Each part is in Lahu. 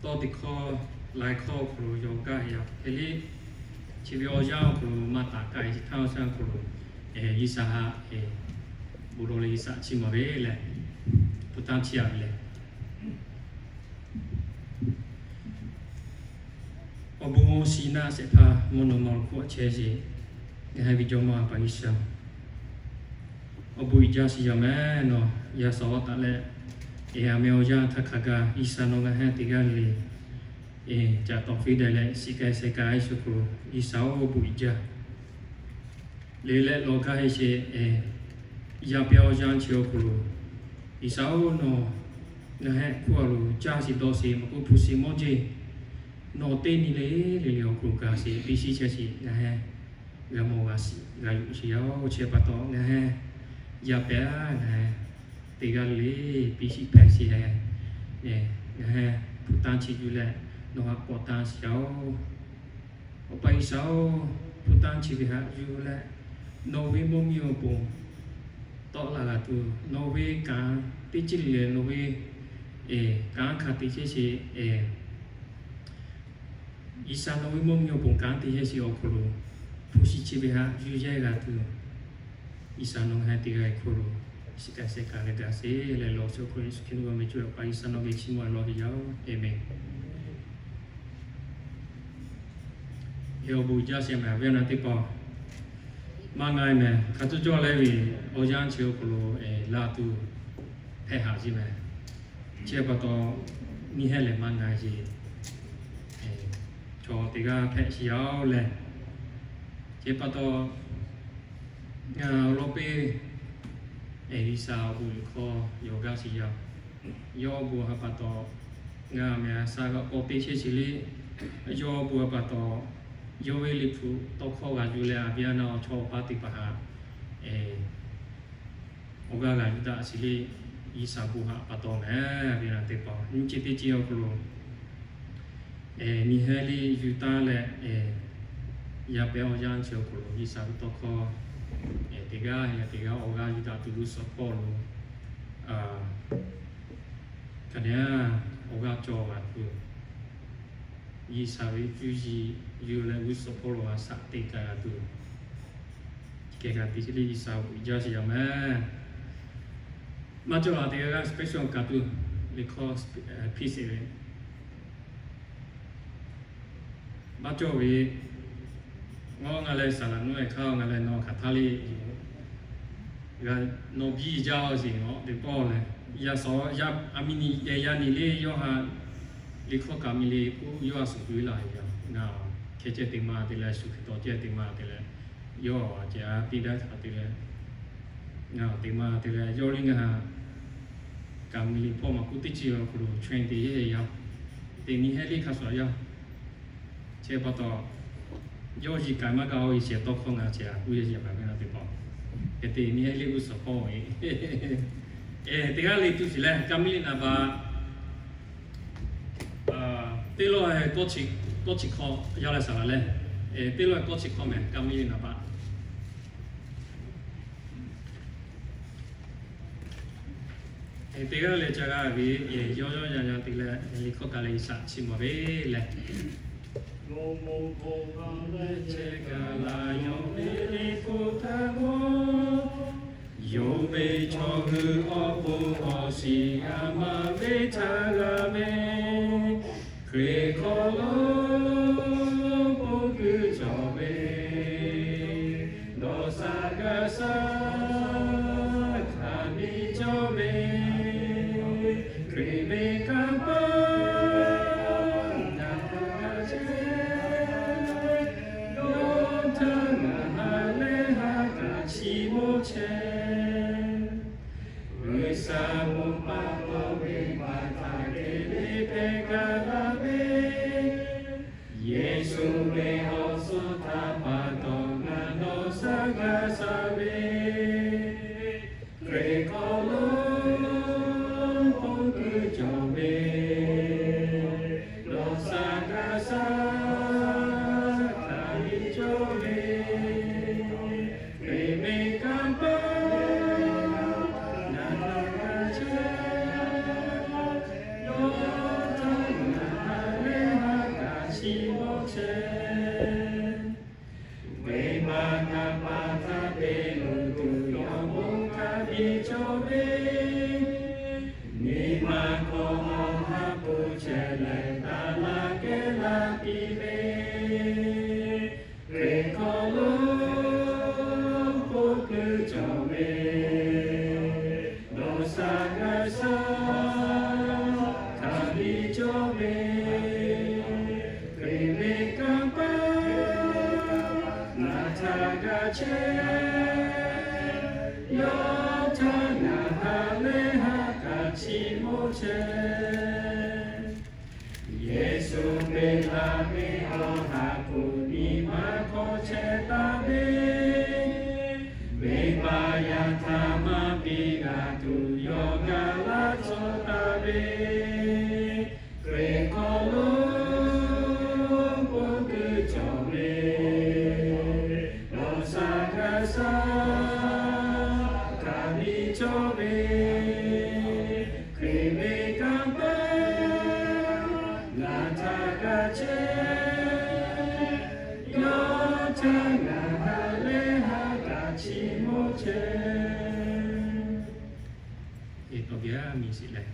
Tawˇ teˇ hkawˇ laiˉ hkawˇ awˬ hk'aw lo yawˇ gaˇ ve yaˇ hk'e le, chi ve awˬ yanˇ awˬ hk'aw lo maˇ taˍ k'ai chi htaˇ awˬ shaˉ awˬ hk'aw lo G'uiˬsha haꞈ, bon lawˬ leh G'uiˬsha chiˇ mvuh ve leh, hpu tanˇ chiˇ a ve leh, awˬ bon shiˍ naˆ shehˍ hpaˇ mvuhˇ naw ma lo hk'oˆ a chehˇ sheˍ. Ngaˬ hui ve Jawˇmawˇ Awˬ pa G'uiˬsha, awˬ bon uiˍ jaˇ shiˍ yaˇ mehˍ nawˬ yaˇ sawˍ taˍ leh, eˍ, aˬ meh awˬ yanˇ htaˇ hk'a gaˇ G'uiˬsha nawˬ ngaˬ hui teˇ g'aˇ le le, eˍ, caꞈ tawˍ fiˇ daꞈ leh shiˍ k'ai sheh k'ai shu hk'aw lo G'uiˬsha-oˬ, bon uiˍ jaˇ. Le leh lawˬ gaˇ heˆ sheˍ, yaˇ pehˇ awˬ yanˇ chi awˬ hk'aw lo G'uiˬsha-oˬ, nawˬ ngaˬ hui hk'oˆ a lo caˇ shiˍ dawˇ shiˍ maˇ k'oˆ hpu shiˍ mawˇ jeˇ nawˬ teˇ nyi le le le awˬ hk'aw lo gaˬ sheˍ, piˇ shiˍ chehˇ sheˍ, ngaˬ hui g'a mawˬ g'a shiˍ g'a yuˬ sheˍ yaˇ-oˬ. Chi pa taw ngaˬ hui yaˇ pehˇ ngaˬ hui teˇ g'aˇ le le piˇ shiˍ hpehꞈ sheˍ, ngaˬ hui hpu tanˇ chi yuˬ leh nawˬ haꞈ k'awꞈ tanˇ sheˍ yaˇ-oˬ. Awˬ pa G'uiˬsha-oˬ, hpu tanˇ chi ve haꞈ yuˬ leh nawˬ ve mawˇ miˇ awˬ pon tawˆ la g'a tuˬ, nawˬ ve kanˉ teˇ ceuˬ le le nawˬ ve kanˉ hk'a te chehˇ sheˍ, G'uiˬsha nawˬ ve mawˇ miˇ awˬ pon kanˉ te chehˇ sheˍ awˬ hk'aw lo hpu shiˍ chi ve haꞈ yuˬ yehˇ g'a tuˬ, G'uiˬsha nawˬ ngaˬ hui teˇ g'aˇ hk'oˆ lo shiˍ k'ai sheh k'ai leh gaˬ sheˍ leh lawˬ sheˍ awˬ hk'aw lo Yeˍsuˆ Hkriꞈ ve awˬ meh cawˬ ve Awˬ pa G'uiˬsha nawˬ ve chiˇ mvuh lawˬ ve yaˇ-oˬ, Aˍmenˍ. Eˍ, awˬ bon jaˇ sheˍ mehˍ ve a naˍ teˇ hpaˍ, maˇ ngaˬ mehˍ hk'a cawˇ cawˇ leh ve awˬ yanˇ chi awˬ hk'aw lo laˇ tuˬ hpehꞈ haꞈ sheˍ mehˍ. Chi pa taw nyiˇ heˆ lehˬ maˇ ngaˬ sheˍ, chaw teˇ g'aˇ hpehꞈ sheˍ yaˇ-oˬ leh, chi pa taw ngaˬ awˬ lawn peˇ G'uiˬsha awˬ bon liꞈ hk'aw yawˇ gaˇ sheˍ yaˇ. Yawˇ awˬ bon htaꞈ pa taw ngaˬ mehˍ sha g'a k'awꞈ te chehˇ sheˍ le. Yawˇ awˬ bon htaꞈ pa taw yawˇ ve liꞈ hpu tawˇ hkawˇ g'a yuˬ leh a viˉ a naˍ awˬ chawˇ awˬ paˇ teˇ hpaˍ htaꞈ awˬ g'aˇ g'a yuˬ daꞈ sheˍ le. G'uiˬsha bon htaꞈ pa taw mehˍ ve a naˍ teˇ hpaˍ nyiˇ chi teˇ chi awˬ hk'aw lo nyiˇ heˆ le yuˬ taˍ leh, yaˇ pehˇ awˬ yanˇ chi awˬ hk'aw lo G'uiˬsha ve tawˇ hkawˇ teˇ g'aˇ leh teˇ g'aˇ awˬ g'aˇ yuˬ daꞈ tuˬ g'uˇ suhˍ hpawˇ lo hk'a dehꞈ awˬ g'aˇ cawˬ g'a tuˬ, G'uiˬsha ve cuˇ yiˍ yuˬ leh g'uˇ suhˍ hpawˇ lo a shaꞈ teꞈ k'ai g'a tuˬ, kehˬ g'a te chi le G'uiˬsha awˬ bon jaˇ sheˍ yaˇ mehˍ. Maˇ cawˬ la teˇ g'aˇ g'aˇ special ka tuˬ liꞈ hkawˇ piˇ sheˍ ve maˇ cawˬ ve, ngaˬ ngaˬ leh saˍ laꞈ nuˇ e hk'aˇ ngaˬ leh nawˬ hk'aˬ htaˇ le, g'a nawˬ biˇ jaˇ-oˬ sheˍ ngaˬ teˇ pawˆ leh, yaˇ sawˍ yaˇ a miˇ ni yaˇ yaˇ ni le yawˇ haꞈ liꞈ hkawˇ ka miˇ le k'oˆ yawˇ a suhˍ tuˬ e laˬ ve yaˇ ngaˬ hkeh ceh teˇ ma te leh shu Hkriꞈ tawˍ ceh teˇ ma te leh, yawˇ a ceh a piˇ daꞈ htaꞈ te leh, ngaˬ teˇ ma te leh yawˇ le ngaˬ ka miˇ le hpawˇ maˇ k'oˆ teˇ chi awˬ hk'aw lo train te yehˇ yaˇ, teˇ nyi heˆ le hk'a shuˍ yaˇ. Chi pa taw yawˇ yiˬ k'ai maˇ k'aˇ-oˬ, Yeˍsuˆ tawˇ hkawˇ ngaˬ ceh a k'oˆ yehˇ yaˇ pa ve na teˇ pawˆ, hk'e te nyi heˆ le g'uˇ suhˍ hpawˇ e, teˇ g'aˇ le tuˬ sheˍ leh ka miˇ le naˍ baꞈ teˇ lawˇ kawˇ chi hkawˇ yaˇ leh saˍ laꞈ leh, teˇ lawˇ kawˇ chi hkawˇ mehˍ ka miˇ le naˍ baꞈ. Teˇ g'aˇ leh ca g'a ve, yawˇ yawˇ yaˇ yaˇ te leh liꞈ hkawˇ ka leh G'uiˬsha chiˇ mvuh ve leh, Roˉmaꞈ hkawˇ hk'a leh chehˇ kaꞈ laˬ yawˇ ve liꞈ hpu htaꞈ g'awˇ, yawˇ ve chaw hui awˬ pon awˬ shiˍ g'a maˍ ve htaꞈ g'a ve, Hkriꞈ hk'aw lo bon kuiˬ cawˬ ve, dawˇ sha g'a sha htaꞈ biˇ cawˇ ve, Hkriꞈ ve kanˇ paˆ ngaˬ htaꞈ g'a chehˇ, yawˇ htaꞈ ngaˬ ha lehˬ ha kaꞈ chiˇ mvuh chehˇ. G'uiˬsha mvuhˇ pa taw ve pa htaꞈ te ve hpehꞈ kaꞈ laˬ ve, Yeˍsuˆ ve awˬ suhˉ htaꞈ pa taw ngaˬ dawˇ sha g'a sha ve, Hkriꞈ hk'aw lo bon kuiˬ cawˬ ve, dawˇ sha g'a sha htaꞈ biˇ cawˇ ve, Hkriꞈ ve kanˇ paˆ ngaˬ htaꞈ g'a chehˇ, yawˇ htaꞈ ngaˬ ha ve, Hkriꞈ ve kanˇ paˆ ngaˬ htaꞈ g'a chehˇ. Yawˇ htaˇ ngaˬ ha lehˬ ha kaꞈ chiˇ mvuh chehˇ. Yeˍsuˆ Hkriꞈ la ve awˬ ha hpu nyi ma hk'aw chehˇ taˍ ve, venˇbaˆ yaˇ htaꞈ maˇ piˇ g'a tuˬ yawˇ gaˬ laˇ cawˬ taˍ ve, Hkriꞈ hk'aw lo bon keu cawˬ ve, awˬ shaˍ g'a shaˍ kaꞈ biˇ cawˬ ve, Hkriꞈ ve kanˇ paˆ ngaˬ htaꞈ g'a chehˇ. Yawˇ htaˇ ngaˬ ha lehˬ ha kaꞈ chiˇ mvuh chehˇ. Eˬ, tawˇ geh miˬ shiˍ leh,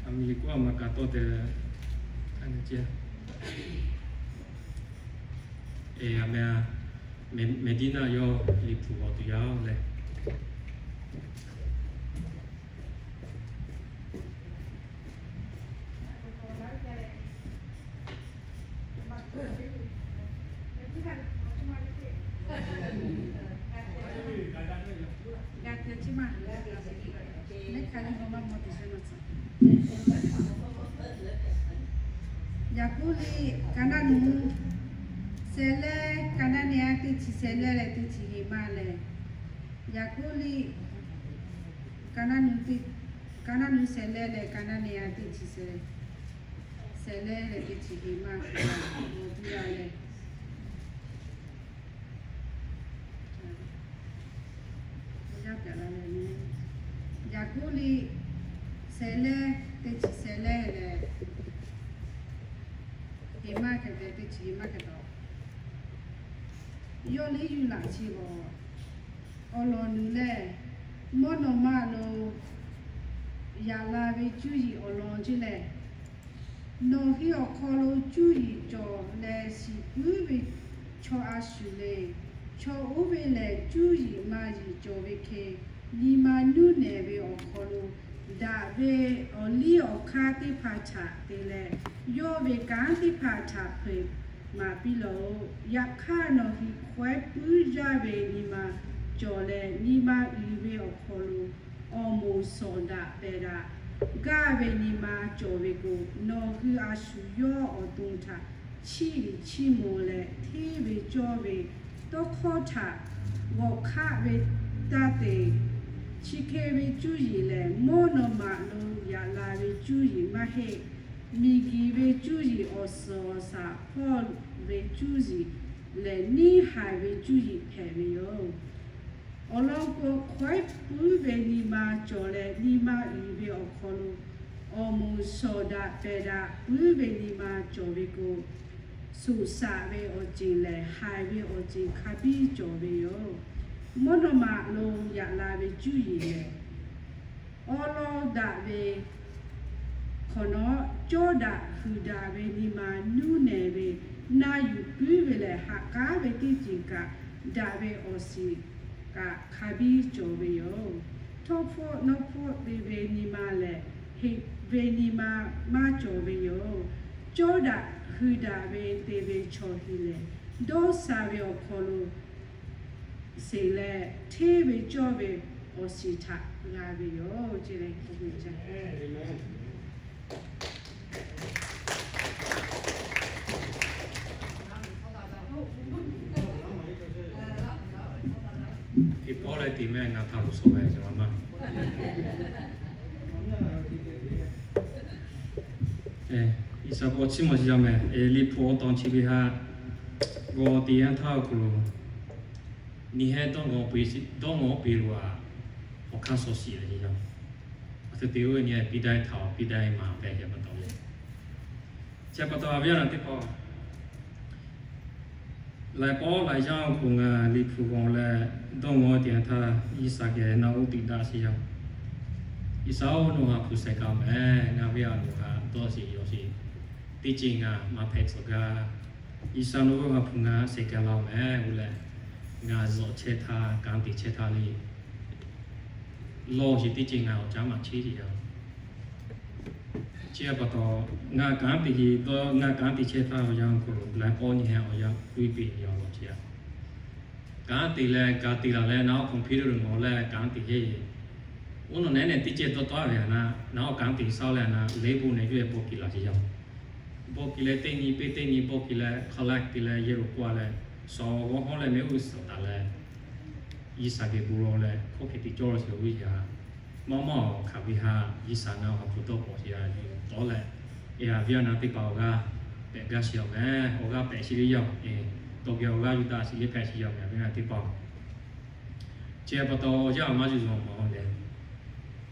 a miˬ k'oˆ a ma kaꞈ tawˇ te, a nyi ce, eˬ, a meh, meh, meh diˇ naˆ yawˇ Liꞈ hpu g'awˬ tuˬ yaˇ leh, Yaˍkoˆ liꞈ ka naˆ nu shehˍ lehˬ, ka naˆ nehˬ a teˇ chi shehˍ lehˬ leh teˇ chi heˍ ma lehˬ, Yaˍkoˆ liꞈ ka naˆ nu teˇ, ka naˆ nu shehˍ lehˬ leh ka naˆ nehˬ a teˇ chi shehˍ lehˬ, shehˍ lehˬ leh teˇ chi heˍ ma, awˬ tuˬ yaˇ leh, Yaˍkoˆ liꞈ shehˍ lehˬ teˇ chi shehˍ lehˬ leh, heˍ ma hk'e te teˇ chi heˍ ma hk'e taw, yawˇ liˇ yuˬ laꞈ chi g'awˬ awˬ lawn nu lehˬ, mvuhˇ naw ma lo yaꞈ la ve cuˇ yiˍ awˬ lawn ceˇ lehˬ, nawˬ hui awˬ hk'aw lo cuˇ yiˍ cawˬ leh shiˍ puiˉ ve chaw a shuˍ le. Chaw oˇ ve lehˬ, cuˇ yiˍ maˇ yiˍ cawˬ ve hk'e, nyi ma nuˇ nehˬ ve awˬ hk'aw lo daꞈ ve awˬ liˇ awˬ hk'aˇ teˇ hpaˍ htaꞈ te leh, yawˇ ve kanˉ teˇ hpaˍ htaꞈ hpeuꞈ maˍ piˇ lawˬ-oꞈ. Yaꞈ hk'aˇ, nawˬ hui hkawehˉ puiˉ jaˇ ve nyi ma cawˬ leh, nyi ma uiˍ ve awˬ hk'aw lo awˬ moˍ shawˍ daꞈ pehˬ daꞈ gaˇ ve nyi ma cawˬ ve k'o, nawˬ hui a shuˍ yawˇ awˬ to htaꞈ chiˇ uiˍ chiˇ mvuh leh, hteˇ ve cawˇ ve tawˇ hkawˇ htaꞈ g'awˬ hk'aˆ ve taˇ te. Chi hk'e ve cuˇ yiˍ lehˬ, mvuhˇ naw ma lo yaꞈ la ve cuˇ yiˍ maˇ heˆ. Miˬguiˬ ve cuˇ yiˍ, awˬ suhˍ awˬ shaˍ hpawˇ ve cuˇ yiˍ lehˬ, neˇ haiˬ ve cuˇ yiˍ hpehꞈ ve yoˬ. Awˬ lawn k'o, hkawehˉ puiˉ ve nyi ma cawˬ leh, nyi ma uiˍ ve awˬ hk'aw lo awˬ moˍ shawˍ daꞈ pehˬ daꞈ puiˉ ve nyi ma cawˬ ve k'o, suꞈ shaꞈ ve awˬ ceuˬ lehˬ, haiˬ ve awˬ ceuˬ hk'a biˇ cawˬ ve yoˬ. Mvuhˇ naw ma lo yaꞈ la ve cuˇ yiˍ lehˬ, awˉ lawˉ daꞈ ve hk'awꞈ nawˉ, cawˇ daꞈ huiˍ daꞈ ve nyi ma nuˇ nehˬ ve, na yuˬ puiˉ ve lehˬ, ha k'aˉ ve teˇ ceuˬ kaꞈ daꞈ ve awˬ shiˍ kaꞈ hk'a biˇ cawˬ ve yoˬ. Htawˇ hpfuhˆ nawˇ hpfuhˆ te ve nyi ma lehˬ, heˍ ve nyi ma maˇ cawˬ ve yoˬ. Cawˇ daꞈ hui daꞈ ve te ve chaw hui lehˬ, dawˇ sha ve awˬ hk'aw lo sheˍ leh, hteˇ ve cawˇ ve awˬ shiˍ htaꞈ g'a ve yoˬ. Eˬ, pawˇ leh tiˍ meh ngaˬ htaꞈ loˍ shawˍ ve a ma. G'uiˬsha paw chiˇ mvuh shiˍ yaˇ meh, Liꞈ hpu awˬ tawn chi ve haꞈ g'awˬ teˇ yanˇ htaˇ awˬ hk'aw lo, nyi heh dawˇ ngawˬ piˇ lo a, awˬ hk'aˇ suh shiˍ ve yaˇ, a htoꞈ te oˇ ve nyi piˇ daꞈ htaꞈ piˇ daꞈ maˍ pehˍ ve pa taw le. Chi pa taw a viˉ a nyi teˇ hpaˍ, laiˬ pawˆ laiˬ yanˇ awˬ hk'aw ngaˬ Liꞈ hpu g'awˬ leh dawˇ ngawˬ teˇ yanˇ htaˇ, G'uiˬsha geh naˆ uˉ tiꞈ daꞈ shiˍ yaˇ, G'uiˬsha-oˬ, nawˬ ha hpu sheh ka meh, ngaˬ ve a loˍ htaꞈ dawˇ shiˍ yawˇ shiˍ, teˇ ceuˬ ngaˬ maˇ hpehꞈ tcuh gaˇ. G'uiˬsha nawˬ ve ha hpu ngaˬ sheh ka la meh, oˇ leh ngaˬ zuhꞈ chehˇ htaˇ, kanˉ te chehˇ htaˇ le. lawˇ sheˍ teˇ ceuˬ ngaˬ awˬ caˉ maˇ cheˇ teˇ yanˇ. Chi pa taw, ngaˬ kanˉ te, ngaˬ kanˉ te chehˇ taˍ awˬ yanˇ hk'aw lo laiˉ k'awˇ nyi heh awˬ yanˇ piˇ piˇ yaw lawˬ chi a. Kanˉ te leh ka te laˬ leh naˉ awˬ computer lo mawˬ leh kanˉ te heˆ. Oˇ nawˬ nehˉ nehˬ teˇ ceuˬ tawˇ tawˇ ve a na, naˉ awˬ kanˉ te shaˉ leh na, leh bon nehˬ yawˇ e bawˆ kiˬ laˬ chi yaˇ. Bawˆ kiˬ leh teˇ nyi peˇ teˇ nyi bawˆ kiˬ leh collect te leh yehˬ lo k'oˆ a leh, shawˍ g'awˇ hawˉ leh mehˆ g'uˇ suhˍ taˍ leh, G'uiˬsha geh bon lawˬ leh hkawˇ hk'e te cawˇ law sheˍ ve yaˇ. Maˇ maˇ awˬ hk'aˬ ve ha, G'uiˬsha na awˬ hk'aw hpu tawˇ pawˍ sheˍ yaˇ yuˬ tawˉ leh, e a viˉ a na teˇ hpaˍ awˬ g'aˇ pehꞈ gaˇ sheˍ yaˇ meh, awˬ g'aˇ pehꞈ sheˍ ve yaˇ. Tawˇ geh awˬ g'aˇ yuˬ daꞈ sheˍ le hpehꞈ sheˍ yaˇ meh a viˉ a na teˇ hpaˍ. Chi pa taw awˬ yanˇ maˇ yuˬ zuhˬ mawˬ leh,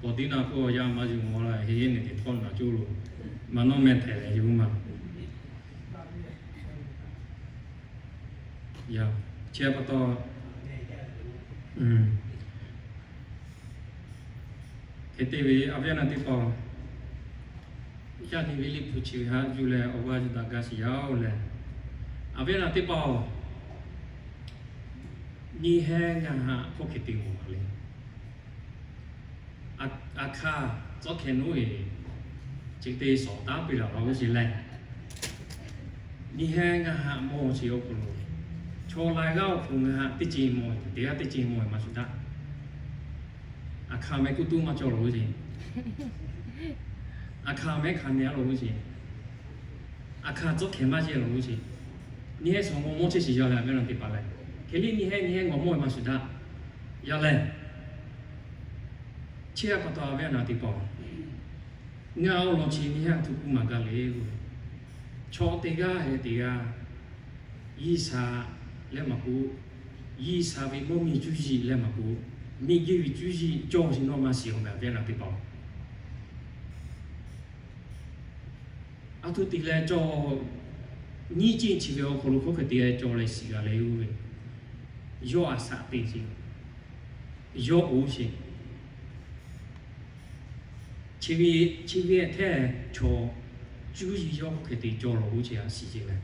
k'awꞈ teˇ na k'o awˬ yanˇ maˇ yuˬ mawˬ la heˆ heˆ nehˬ teˇ hpawˇ naˬ cawˇ lo, maˇ nawˉ meh htehꞈ leh yuˬ maˬ. Chi pa taw, hk'e te ve a viˉ a na teˇ hpaˍ, yaˇ nyi ve Liꞈ hpu chi ve haꞈ yuˬ leh awˬ g'aˇ yuˬ daꞈ gaˇ sheˍ yaˇ-oˬ leh, a viˉ a na teˇ hpaˍ-oˬ, nyiˇ heˉ ngaˇ haꞈ hkawˇ hk'e te mawˬ la le. Aˬ hkaˇ tcuhˉ hkeh nuˉ e, chi te shawˍ taˉ piˇ laˬ la g'uˇ sheˍ leh, nyiˇ heˉ ngaˇ haꞈ mawˬ chi awˬ hk'aw lo, chaw laiˬ g'aˇ awˬ hk'aw ngaˇ haꞈ teˇ ceuˬ mawˬ, teˇ g'aˇ teˇ ceuˬ mawˬ e maˇ shuˍ daꞈ. Aˬ hkaˇ mehˆ kuˇ tuˉ maˇ cawˬ la g'uˇ sheˍ. Aˬ hkaˇ mehˆ hkanˍ nehˬ a la g'uˇ sheˍ. Aˬ hkaˇ tcuhˉ hkeh maˇ yehˇ la g'uˇ sheˍ. Nyiˇ heˉ shawˍ mawˬ mawˇ chehˇ sheˍ yaˇ leh a viˉ a na teˇ hpaˍ leh, hk'e le nyiˇ heˉ nyiˇ heˉ ngawˬ mawˇ e maˇ shuˍ daꞈ yaˇ leh, chi pa taw a viˉ a na teˇ hpaˍ, ngaˬ awˬ lawn chi nyiˇ heˉ a htoꞈ kuˇ maˍ gaˇ le k'o, chaw teˇ g'aˇ leh teˇ g'aˇ G'uiˬsha leh maˇ k'oˆ, G'uiˬsha ve mvuhˇmiˬ cuˇ yiˍ leh maˇ k'oˆ, miˬguiˬ ve cuˇ yiˍ cawˬ sheˍ nawˇ maˇ shiˍ awˬ meh a viˉ a na teˇ hpaˍ. A htoꞈ te leh cawˬ, nyiˇ ceuˬ chi ve awˬ hk'aw lo hkawˇ hk'e te leh cawˬ leh shiˍ g'a leh oˇ ve, yawˇ aˬ shaꞈ teꞈ sheˍ, yawˇ oˇ sheˍ. Chi ve, chi ve hteˇ chaw cuˇ yiˍ yawˇ hk'e te cawˬ lawˬ g'uˇ chi a shiˍ ce leh,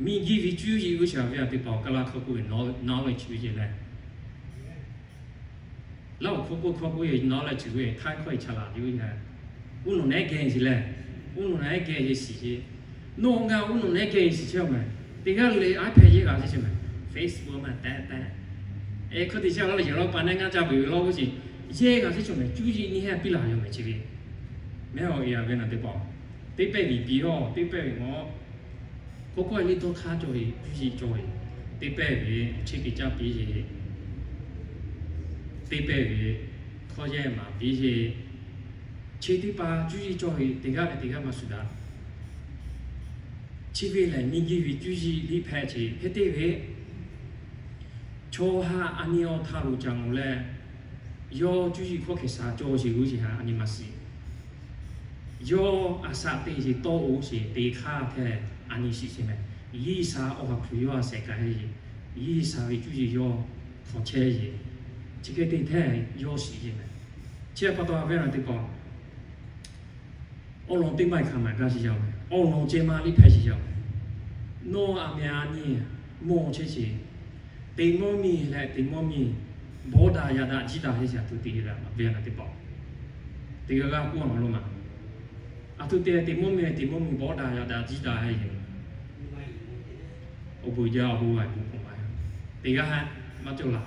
miˬguiˬ ve cuˇ yiˍ g'uˇ chi a viˉ a teˇ hpaˍ awˬ kaˇ laˇ hkawˇ k'oˆ ve knowledge chi ve ce leh, laˇ awˬ hkawˇ k'oˆ hkawˇ k'oˆ ve knowledge chi ve htaiˇ hkawˇ e chaꞈ laˬ ve oˇ yaˇ, uˉ nawˬ nehˉ geh ce leh, uˉ nawˬ nehˉ geh ce shiˍ ce. Nawˬ ngaˬ uˉ nawˬ nehˉ geh shiˍ ce awˬ meh, teˇ g'aˇ le iPad yehˇ g'a ce ce meh, Facebook maˇ tehꞈ tehꞈ, e hkawˇ te ca laˇ leh yehˬ lawˇ pa nehˉ ngaˇ ca beuꞈ ve lawˇ g'uˇ ce, yehˇ g'a ce ce meh, cuˇ yiˍ nyiˇ heˉ piˇ laˬ yaˇ meh chi ve, mehˉ awˬ e a viˉ a na teˇ hpaˍ, teˇ pehˇ ve piˇ awˬ, teˇ pehˇ ve mawˬ, k'oˆ k'oˆ e le tawˇ hk'aˇ cawˬ ve, cuˇ yiˍ cawˬ ve, teˇ pehˇ ve awˬ chehˇ te caˇ piˇ sheˍ, teˇ pehˇ ve hkawˇ yehˇ maˍ piˇ sheˍ. Chi teˇ hpaˍ cuˇ yiˍ cawˬ ve teˇ g'aˇ leh teˇ g'aˇ maˇ shuˍ daꞈ. Chi ve lehˬ miˬguiˬ ve cuˇ yiˍ liˇ hpehꞈ ce hk'e te ve, chaw haꞈ a nyi awˬ htaˇ lo ca mawˬ leh, yawˇ cuˇ yiˍ hkawˇ hkeh sha cawˬ sheˍ g'uˇ ce haꞈ a nyi maˇ shiˍ. Yawˇ aˬ shaꞈ teꞈ sheˍ tawˇ oˇ sheˍ te hk'aˇ hteˇ a nyi shiˍ ce meh. G'uiˬsha awˬ ha hpu yawˇ a shehˍ kaꞈ heˆ yeˬ, G'uiˬsha ve cuˇ yiˍ yawˇ hk'awꞈ chehˇ yeˬ. Chi hk'e te hteˇ yawˇ shiˍ ce meh. Chi pa taw a viˉ a na teˇ hpaˍ, awˬ lawn teˇ maˇ hk'a maˍ gaˇ sheˍ yaˇ meh, awˬ lawn ceh maˇ liˇ hpehꞈ sheˍ yaˇ meh. Nawˬ aˬ meh a nyi mawˬ chehˇ sheˍ. Teˇ mvuhˇmiˬ leh teˇ mvuhˇmiˬ bawˇ daꞈ yaꞈ daꞈ jiˇ daꞈ heˆ sheˍ a htoꞈ te ve a viˉ a na teˇ hpaˍ, teˇ g'aˇ g'aˇ k'oˆ a ma lo ma. A htoꞈ te teˇ mvuhˇmiˬ teˇ mvuhˇmiˬ bawˇ daꞈ yaꞈ daꞈ jiˇ daꞈ heˆ yeˬ. Awˬ bon jaˇ awˬ bon a bon k'oˆ ma, teˇ g'aˇ haꞈ maˇ cawˬ laˬ.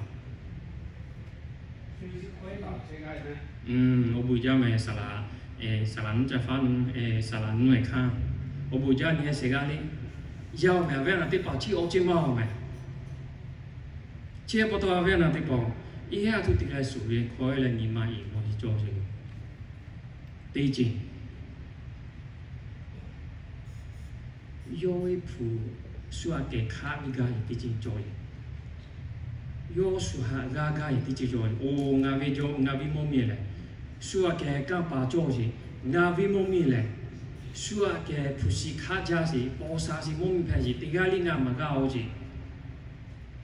Awˬ bon jaˇ meh saˍ laꞈ, saˍ laꞈ nuˇ ca faˉ nuˇ, saˍ laꞈ nuˇ e hkanˇ, awˬ bon jaˇ nyi e shehˍ g'aˇ le. Yaˇ awˬ meh a viˉ a na teˇ hpaˍ chi awˬ ceh maˇ awˬ meh. Chi pa taw a viˉ a na teˇ hpaˍ, iˉ heˉ a htoꞈ te leh shuˍ ve hkawˇ e leh nyi ma iˍ mawˬ te cawˬ sheˍ. Teˇ ceuˬ yawˇ ve hpu shu aꞈ kehˬ hk'aˆ ve gaˇ yeˬ teˇ ceuˬ cawˬ yeˬ. Yawˇ shu haꞈ g'aˇ gaˇ yeˬ teˇ ceuˬ cawˬ yeˬ. Oˬ, ngaˬ ve jawˇ, ngaˬ ve mvuhˇmiˬ lehˬ, shu aꞈ kehˬ kanˇ paˍ cawˬ sheˍ. Ngaˬ ve mvuhˇmiˬ lehˬ, shu aꞈ kehˬ hpu shi hk'aˆ jaˇ sheˍ, paw sha sheˍ mvuhˇmiˬ hpehꞈ sheˍ. Teˇ g'aˇ liˇ ngaˬ maˍ g'aˇ oˬ sheˍ.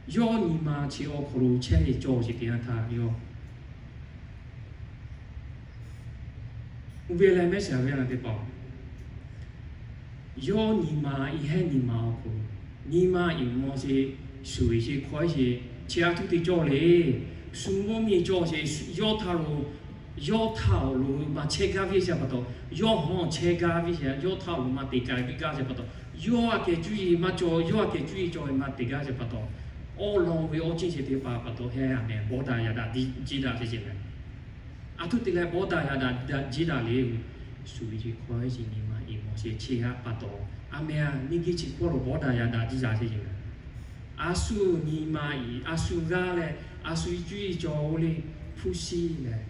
Yawˇ nyi ma chi awˬ hk'aw lo chehˇ ve cawˬ sheˍ teˇ yanˇ htaˇ yawˇ Uˇ ve leh mehˆ shiˍ a ve a na teˇ hpaˍ, yawˇ nyi ma iˉ heˉ nyi ma awˬ hk'aw lo, nyi ma iˍ mawˬ sheˍ, shuˍ ve sheˍ, hkawˇ sheˍ, chi a htoꞈ te cawˬ le. Shu mvuhˇ miˬ cawˬ sheˍ, yawˇ htaꞈ lo, yawˇ htaꞈ awˬ lo maˇ chehˇ gaˇ ve yaˇ pa taw, yawˇ hawˉ chehˇ gaˇ ve yaˇ, yawˇ htaꞈ awˬ lo maˇ te k'ai ve gaˇ yaˇ pa taw, yawˇ aꞈ kehˬ cuˇ yiˍ maˇ cawˬ, yawˇ aꞈ kehˬ cuˇ yiˍ cawˬ ve maˇ te gaˇ yaˇ pa taw, awˉ lawn ve awˬ ceuˬ chi teˇ hpaˍ pa taw heh a meh bawˇ daꞈ yaꞈ daꞈ jiˇ daꞈ ve ce meh. Aˬ htoꞈ te leh bawˇ daꞈ yaꞈ daꞈ jiˇ daꞈ le. Shu ve ce hkawˇ ve ce nyi ma iˍ mawˬ sheh chi haꞈ pa taw, a meh a miˬ guiˬ chi hkawˇ lo bawˇ daꞈ yaꞈ daꞈ jiˇ daꞈ ve ce meh. A shu nyi ma iˍ, a shu g'aˇ leh, a shu cuˇ yiˍ cawˬ ve le, hpu shi lehˬ,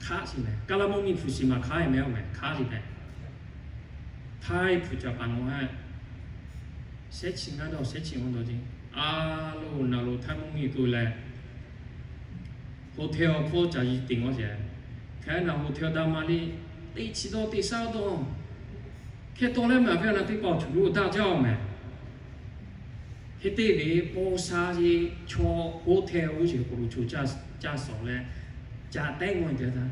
hk'aˆ shiˍ meh. Kaˇ laˇ mvuhˇ miˬ hpu shi maˇ hk'aˆ e meh oˬ meh, hk'aˆ shiˍ meh. Htaiˇ hpu ca pa nawˬ haꞈ, shehˉ chi ngaˇ dawˇ shehˉ chi ngaˇ dawˇ ce, a lo naˬ lo Htaiˇ mvuhˇ miˬ k'oˆ leh, hotel awˬ hpfuhˇ ca yiˍ te ngawˇ sheˍ. Hk'e naˬ hotel daꞈ ma le, teˇ chi dawˇ teˇ shaˉ dawˇ, hk'e taw leh maˇ ve naˬ teˇ paw cuˬ lo daꞈ jaˇ oˬ meh. Hk'e te ve paw sha ce, chaw hotel oˇ sheˍ k'oˍ lo co caˇ shawˍ leh, ca tehˉ ngawˇ te htaˇ,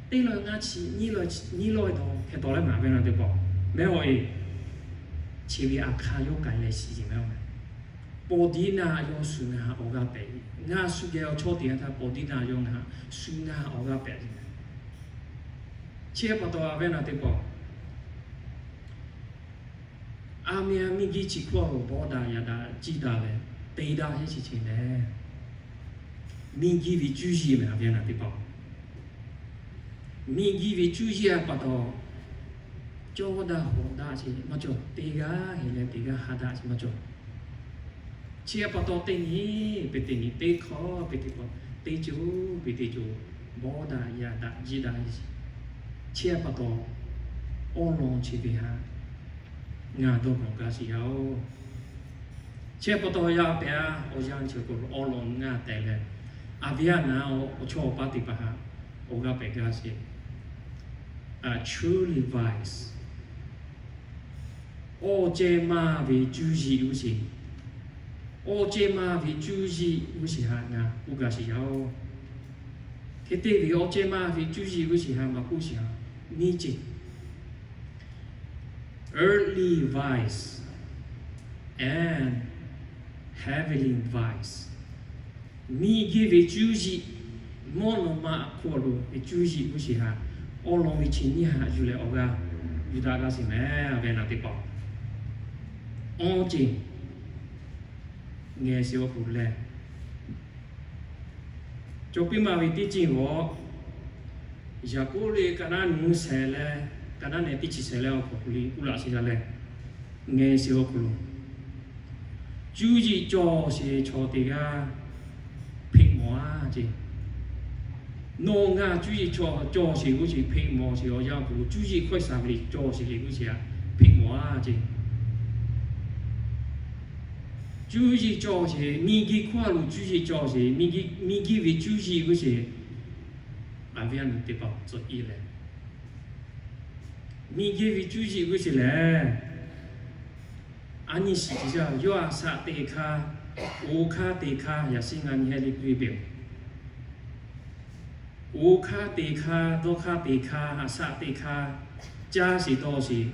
teˇ lawˇ ngaˇ chi nyiˇ lawˇ, nyiˇ lawˇ taw hk'e taw leh maˇ ve naˬ teˇ paw meh oˬ e. Chi ve a hk'aˇ yawˇ k'ai leh shiˍ ce meh oˬ meh. Paw diˉ naˬ yawˇ shu ngaˬ awˬ g'aˇ pehꞈ, ngaˬ shu geh awˬ chawˇ te htaˇ paw diˉ naˬ yawˇ ngaˬ shu ngaˬ awˬ g'aˇ pehꞈ ce meh. Chi pa taw a ve naˬ teˇ paw, a meh a miˬ guiˬ chi hkawˇ lo bawˇ daꞈ yaꞈ daꞈ jiˇ daꞈ leh, te daꞈ heˆ chi ce leh, miˬ guiˬ ve cuˇ yiˍ meh a ve naˬ teˇ paw, miˬ guiˬ ve cuˇ yiˍ a pa taw, cawˇ daꞈ hawˍ daꞈ ce maˇ cawˬ, teˇ g'aˇ heˍ leh teˇ g'aˇ haꞈ daꞈ ce maˇ cawˬ. Chi pa taw teˇ nyi, pehꞈ teˇ nyi teˇ hkawˇ, pehꞈ teˇ hkawˇ teˇ co, pehꞈ teˇ co, bawˇ daꞈ yaꞈ daꞈ jiˇ daꞈ. Chi pa taw, awˉ lawn chi ve haꞈ ngaˬ dawˇ kawꞈ gaˇ shiˍ yaˇ oˬ. Chi pa taw yaˇ pehꞈ a, awˬ yanˇ chi k'o awˉ lawn ngaˬ tehꞈ leh, a viˉ a naˍ awˬ chawˇ awˬ paˇ teˇ hpaˍ haꞈ awˬ g'aˇ pehꞈ gaˇ sheˍ. A truly wise, awˬ cehˇ maˇ ve cuˇ yiˍ g'uˇ sheˍ, awˬ cehˇ maˇ ve cuˇ yiˍ g'uˇ sheˍ haꞈ ngaˬ k'oˆ gaˇ shiˍ yaˇ oˬ. Hk'e te ve awˬ cehˇ maˇ ve cuˇ yiˍ g'uˇ sheˍ haꞈ maˇ k'oˆ sheˍ haꞈ, miˬ guiˬ earthly wise and heavenly wise. Miˬ guiˬ ve cuˇ yiˍ, mvuhˇ naw ma hk'oˆ lo ve cuˇ yiˍ g'uˇ sheˍ haꞈ, awˉ lawn ve chi nyiˇ haꞈ yuˬ leh awˬ g'aˇ yuˬ daꞈ gaˇ sheˍ meh ve naˬ teˇ paw, awˬ ceuˬ ngeh sheˍ awˬ hk'aw lo leh, cawˬ piˇ maˇ ve teˇ ceuˬ g'awˬ, Yaˍkoˆ liꞈ ka naˉ nuˇ shehˍ leh, ka naˉ nehˬ teˇ chi shehˍ leh awˬ hk'aw lo liꞈ k'oˆ laꞈ sheˍ yaˇ leh, ngeh sheˍ awˬ hk'aw lo, cuˇ yiˍ cawˬ sheˍ chaw teˇ g'aˇ hpeꞈ mawˬ a ce. Nawˬ ngaˬ cuˇ yiˍ cawˬ sheˍ g'uˇ sheˍ hpeꞈ mawˬ sheˍ awˬ yanˇ awˬ hk'aw lo, cuˇ yiˍ hkawˇ shaˍ ve liꞈ cawˬ sheˍ liꞈ g'uˇ sheˍ haꞈ hpeꞈ mawˬ a ce. Cuˇ yiˍ cawˬ sheˍ, miˬ guiˬ hkawˇ lo cuˇ yiˍ cawˬ sheˍ, miˬ guiˬ ve cuˇ yiˍ g'uˇ sheˍ, a viˉ a nyi teˇ hpaˍ tcuh piˇ leh, miˬ guiˬ ve cuˇ yiˍ g'uˇ sheˍ lehˬ, a nyi shiˍ ce yaˇ, yawˇ a shaꞈ teꞈ hkaˇ, oˇ hkaˇ teꞈ hkaˇ yaꞈ shiˉ ngaˬ nyi heh le piˇ ve peuˬ. Oˇ hkaˇ teꞈ hkaˇ, dawˇ hkaˇ teꞈ hkaˇ, a shaꞈ teꞈ hkaˇ, caˇ sheˍ dawˇ sheˍ,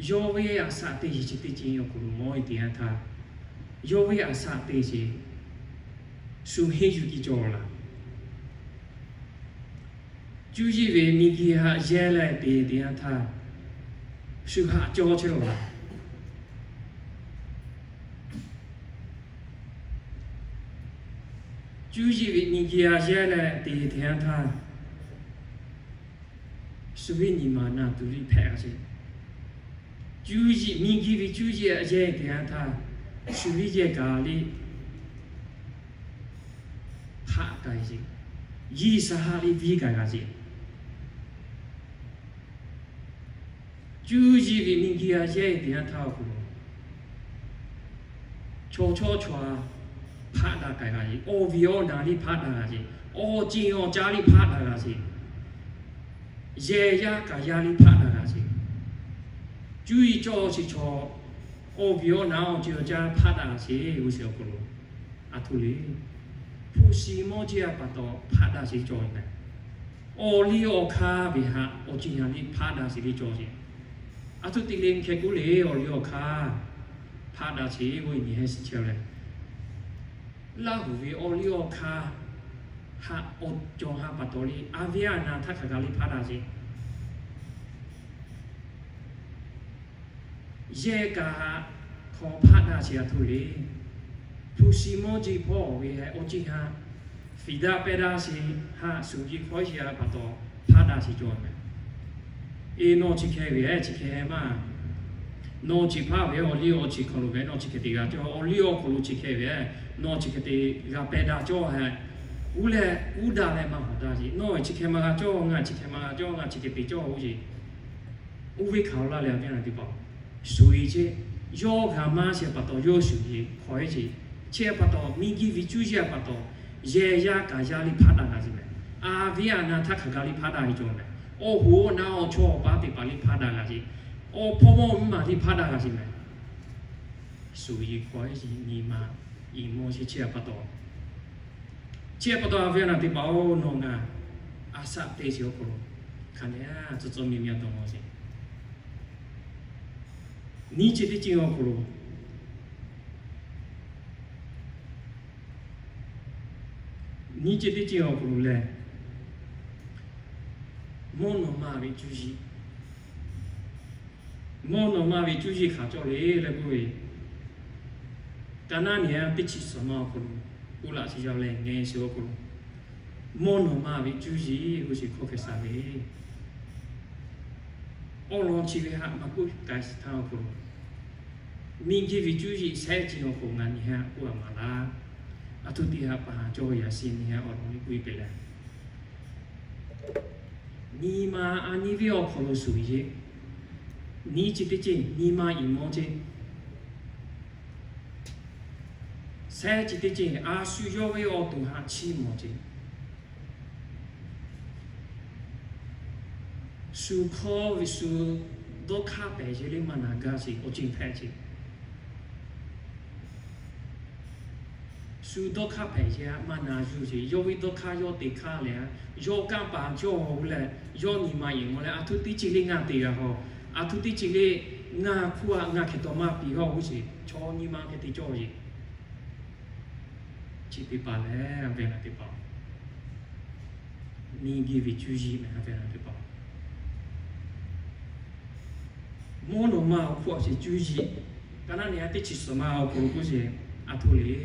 yawˇ ve a shaꞈ teꞈ sheˍ chi teˇ ceuˬ awˬ hk'aw lo mawˇ e teꞈ yanˇ htaˇ, yawˇ ve a shaꞈ teꞈ sheˍ shu henˇ yuˬ tiˉ cawˬ laˬ. Cuˇ yiˍ ve miˬ guiˬ haꞈ yehˇ leh te teꞈ yanˇ htaˇ, shu haꞈ cawˇ chehˇ lawˬ laˬ. Cuˇ yiˍ ve miˬ guiˬ haꞈ yehˇ leh te teꞈ yanˇ htaˇ, shu ve nyi ma naˬ tuˬ liˇ hpehꞈ a ce. Cuˇ yiˍ, miˬ guiˬ ve cuˇ yiˍ haꞈ yehˇ teꞈ yanˇ htaˇ, shu ve yehˇ kaꞈ liˇ hpaˆ k'ai ce. Yiˇ shaˍ haꞈ liˇ viˇ k'ai g'a ce. Cuˇ yiˍ ve miˬ guiˬ haꞈ yehˇ teꞈ yanˇ htaˇ awˬ hk'aw lo, chaw chawˇ chaw a hpaˆ daꞈ k'ai g'a ce. Awˬ viˉ awˬ naˍ liˇ hpaˆ daꞈ g'a ce. Awˬ ceuˬ awˬ caˇ liˇ hpaˆ daꞈ g'a ce. Yehˇ yaˇ kaꞈ yaˇ liˇ hpaˆ daꞈ g'a ce. Cuˇ yiˍ cawˬ sheˍ chaw, awˬ viˉ awˬ naˍ awˬ ceuˬ awˬ caˇ hpaˆ daꞈ g'a ce g'uˇ sheˍ awˬ hk'aw lo, a htoꞈ le, hpu shi mawˇ jeˇ a pa taw hpaˆ daꞈ sheˍ cawˬ ve meh. Awˬ liˇ awˬ hkanˇ ve haꞈ awˬ ceuˬ yaˇ liˇ hpaˆ daꞈ sheˍ ve cawˬ sheˍ. A htoꞈ te le hk'e k'oˆ le, awˬ liˇ awˬ hkanˇ hpaˆ daꞈ sheˍ g'uˇ nyi heh shiˍ chehˇ leh, Laˇ huˍ ve awˬ liˇ awˬ hkanˇ Haꞈ awˬ cawˬ ha pa taw le, a viˉ a naˍ htaˇ hk'aˬ g'a le hpaˆ daꞈ sheˍ. Yehˇ kaꞈ hk'aw hpaˆ daꞈ sheˍ a htoꞈ le. Hpu shi mawˇ jeˇ hpawˇ ve awˬ ceuˬ haꞈ, fiˍ daꞈ pehˇ daꞈ sheˍ haꞈ, shuˍ yiˍ hkawˇ sheˍ a pa taw hpaˆ daꞈ sheˍ cawˬ mehˍ. Eˬ, nawˬ chi hk'e ve, chi hk'e maˇ. Nawˬ chi hpaˇ ve awˬ liˇ awˬ chi hk'aw lo ve, nawˬ chi hk'e te g'a cawˇ, awˬ liˇ awˬ hk'aw lo chi hk'e ve, nawˬ chi hk'e te g'a pehˇ daꞈ cawˇ hehꞈ. Uˉ leh uˉ daꞈ leh maˇ hawˍ daꞈ sheˍ. Nawˬ chi hk'e maˇ g'a cawˇ, ngaˬ chi hk'e maˇ g'a cawˇ, ngaˬ chi hk'e te cawˇ oˬ sheˍ. Oˇ ve hk'aˬ lo laˇ leh a viˉ a naˍ teˇ hpaˍ, shuˍ yiˍ chehˇ, yawˇ g'a maˇ sheˍ pa taw yawˇ shuˍ yiˍ hk'aw heˆ sheˍ. Chi a pa taw, miˬ guiˬ ve cuˇ yiˍ a pa taw, yehˬ yaˇ kaꞈ yaˇ le hpaˆ daꞈ g'a sheˍ mehˍ. A viˉ a naˍ htaˇ hk'aˬ g'a le hpaˆ daꞈ ve cawˬ mehˍ. Awˬ hoˉ awˬ naˉ awˬ chawˇ awˬ paˉ teˇ hpaˍ le hpaˆ daꞈ g'a sheˍ. Awˬ hpawˇ mawˇ mvuhˇ maˬ le hpaˆ daꞈ g'a sheˍ mehˍ. Shuˍ yiˍ hk'aw heˆ sheˍ, nyi ma iˍ mawˇ sheˍ. Chi a pa taw, chi a pa taw a viˉ a naˍ teˇ hpaˍ-oˬ, nawˬ ngaˬ a shaꞈ te sheˍ awˬ hk'aw lo hk'aˬ nehˬ tcuh tcuh miˬ miˬ a dawˬ mawˬ sheˍ. Nyiˇ ceuˬ teˇ ceuˬ awˬ hk'aw lo, nyiˇ ceuˬ teˇ ceuˬ awˬ hk'aw lo lehˬ, mvuhˇ naw ma ve cuˇ yiˍ, mvuhˇ naw ma ve cuˇ yiˍ hk'aˬ cawˬ le leh k'oˆ ve, ka naˉ nehˬ a teˇ chi suhˍ ma awˬ hk'aw lo k'oˆ laꞈ sheˍ yaˇ leh ngeh sheˍ awˬ hk'aw lo, mvuhˇ naw ma ve cuˇ yiˍ k'oˆ sheˍ hkawˇ hk'e sha ve, awˬ lawn chi ve haꞈ maˇ k'oˆ k'ai shiˍ htaˇ awˬ hk'aw lo, miˬ guiˬ ve cuˇ yiˍ shehˆ ceuˬ awˬ hk'aw lo ngaˬ nyi haꞈ k'oˆ a maˍ laˇ. A htoꞈ teˇ haꞈ pa haˍ cawˇ yaꞈ shiˍ nyi haꞈ awˬ lawn ve k'oˆ ve pehꞈ leh, nyi ma a nyi ve awˬ hk'aw lo shuˍ yeˬ, nyiˇ ceuˬ teˇ ceuˬ nyi ma iˍ mawˇ ceˇ, shehˆ ceuˬ teˇ ceuˬ a shu yawˇ ve awˬ to haꞈ chiˇ mawˬ ceˇ. Shu hkawˇ ve shu dawˇ hk'aˇ pehˍ yeˬ le maˇ naˍ gaˇ sheˍ awˬ ceuˬ hpehꞈ ceˇ. Shu dawˇ hk'aˇ hpehꞈ yeˬ a maˇ naˍ yuˬ sheˍ. Yawˇ ve dawˇ hk'aˇ yawˇ te hk'aˇ leh, yawˇ kanˇ paˍ cawˇ a leh, yawˇ nyi ma iˍ mawˇ leh a htoꞈ teˇ ceuˬ le ngaˬ te g'a haw, a htoꞈ teˇ ceuˬ le ngaˬ hk'oˆ a ngaˬ hk'e taw maˇ piˇ g'a oˬ sheˍ. Chaw nyi ma hk'e te cawˇ yeˬ. Chi teˇ hpaˍ lehˬ a viˉ a naˍ teˇ hpaˍ, miˬ guiˬ ve cuˇ yiˍ mehˍ a viˉ a naˍ teˇ hpaˍ. Mvuhˇ naw ma awˬ hk'oˆ a sheˍ cuˇ yiˍ, ka naˉ nehˬ a teˇ chi suhˍ ma awˬ hk'aw lo k'oˆ sheˍ, a htoꞈ le.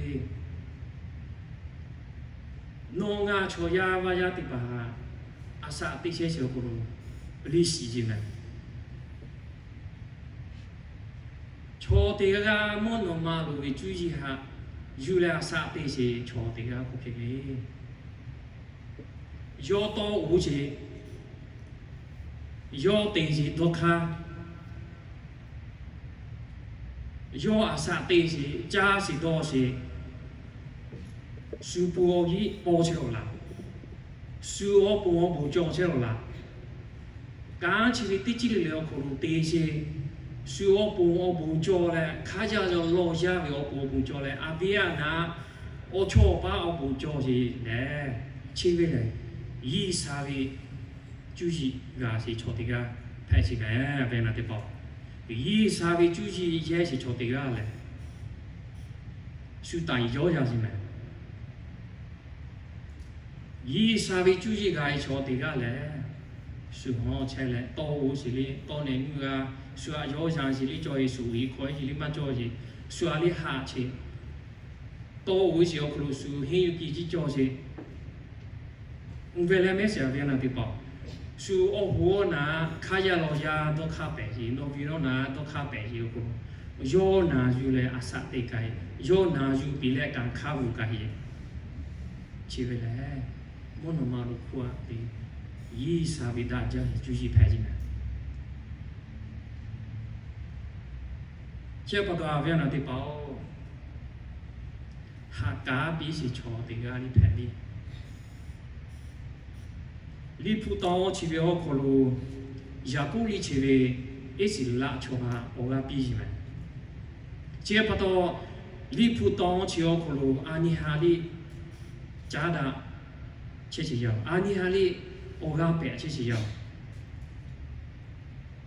Nawˬ ngaˬ chaw yaˇ vaˇ yaˇ teˇ hpaˍ, a shaꞈ teꞈ chehˇ sheˍ awˬ hk'aw lo, liˇ shiˍ yeˬ mehˍ. Chaw teˇ g'aˇ g'aˇ mvuhˇ naw ma lo ve cuˇ yiˍ haꞈ yuˬ leh a shaꞈ teꞈ sheˍ chaw teˇ g'aˇ k'oˆ hk'e le. Yawˇ tawˇ oˬ sheˍ, yawˇ te sheˍ dawˇ hk'aˇ, yawˇ a shaꞈ teꞈ sheˍ, caˇ sheˍ dawˇ sheˍ, shu pon awˬ yiˇ paw chehˇ lawˬ laˬ, shu awˬ pon awˬ bon cawˬ chehˇ lawˬ laˬ. Kanˉ chi ve teˇ ceuˬ le le awˬ hk'aw lo te sheˍ, shu awˬ pon awˬ bon cawˬ leh hk'aˇ yaˇ lawˬ yaˇ ve awˬ pon awˬ bon cawˬ leh a viˉ a naˍ awˬ chawˇ awˬ paˉ awˬ bon cawˬ sheˍ lehˬ, chi ve lehˬ, G'uiˬsha ve cuˇ yiˍ g'a sheˍ chaw teˇ g'aˇ hpehꞈ sheˍ mehˍ a viˉ a naˍ teˇ hpaˍ. G'uiˬsha ve cuˇ yiˍ yehˇ sheˍ chaw teˇ g'aˇ lehˬ, shu taˍ yawˇ yaˇ sheˍ mehˍ. G'uiˬsha ve cuˇ yiˍ g'a ve chaw teˇ g'aˇ lehˬ, shu hawˉ chehˇ leh tawˇ oˬ sheˍ le, tawˇ nehˬ nuˇ g'a, shu aꞈ yawˇ yaˇ sheˍ le cawˬ sheˍ, shu g'uiˬ hk'aw heˆ sheˍ le maˇ cawˬ sheˍ, shu aꞈ le haꞈ sheˍ, tawˇ oˬ sheˍ awˬ hk'aw lo shu henˇ yuˬ kiˬ jiˇ cawˬ sheˍ. Uˇ ve leh mehˉ sheˍ a viˉ a naˍ teˇ hpaˍ, shu awˬ hoˉ awˬ naˍ hk'aˇ yaˇ lawˬ yaˇ dawˇ hk'aˇ pehˍ sheˍ, nawˬ viˉ nawˬ naˍ dawˇ hk'aˇ pehˍ sheˍ awˬ hk'aw lo, yawˇ naˍ yuˬ leh a shaꞈ teꞈ kaꞈ, yawˇ naˍ yuˬ piˇ leh kanˉ hk'aˇ vuˬ kaꞈ heˆ. Chi ve lehˬ, mvuhˇ naw ma lo hk'oˆ a te, G'uiˬsha ve daꞈ jaˇ ve cuˇ yiˍ hpehꞈ sheˍ mehˍ. Chi pa taw a viˉ a naˍ teˇ hpaˍ-oˬ, haꞈ kaˉ piˇ sheˍ chaw teˇ g'aˇ le hpehꞈ le. Liꞈ hpu taw chi ve awˬ hk'aw lo, Yaˍkoˆ liꞈ chi ve Iˉsaˍreˍlaˆ chaw htaꞈ awˬ g'aˇ piˇ sheˍ mehˍ. Chi pa taw, Liꞈ hpu taw chi awˬ hk'aw lo a nyi ha liˇ caˉ daꞈ chehˇ sheˍ yaˇ, a nyi ha liˇ awˬ g'aˇ pehꞈ chehˇ sheˍ yaˇ.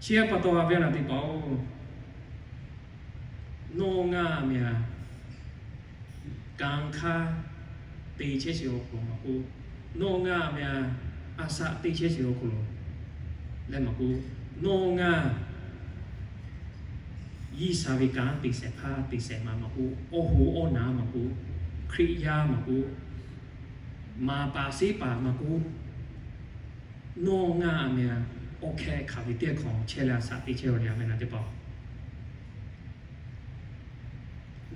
Chi pa taw a viˉ a naˍ teˇ hpaˍ-oˬ, nawˬ ngaˬ meh a, kanˉ hk'aˇ te chehˇ sheˍ awˬ hk'aw lo maˇ k'oˆ, Nawˬ ngaˬ a meh a, a saꞈ te chehˇ sheˍ awˬ hk'aw lo leh maˇ k'oˆ, nawˬ ngaˬ G'uiˬsha ve kanˉ te shehˍ hpaˇ te shehˍ ma maˇ k'oˆ, awˬ hoꞈ awˬ naˍ maˇ k'oˆ, Hkriꞈ yaˇ maˇ k'oˆ, maˍ paˍ seˉ paˍ maˇ k'oˆ, nawˬ ngaˬ a meh a, awˬ hkeh hk'aˬ ve teˇ hk'awꞈ chehˇ leh a saꞈ te chehˇ a ve a meh na teˇ hpaˍ,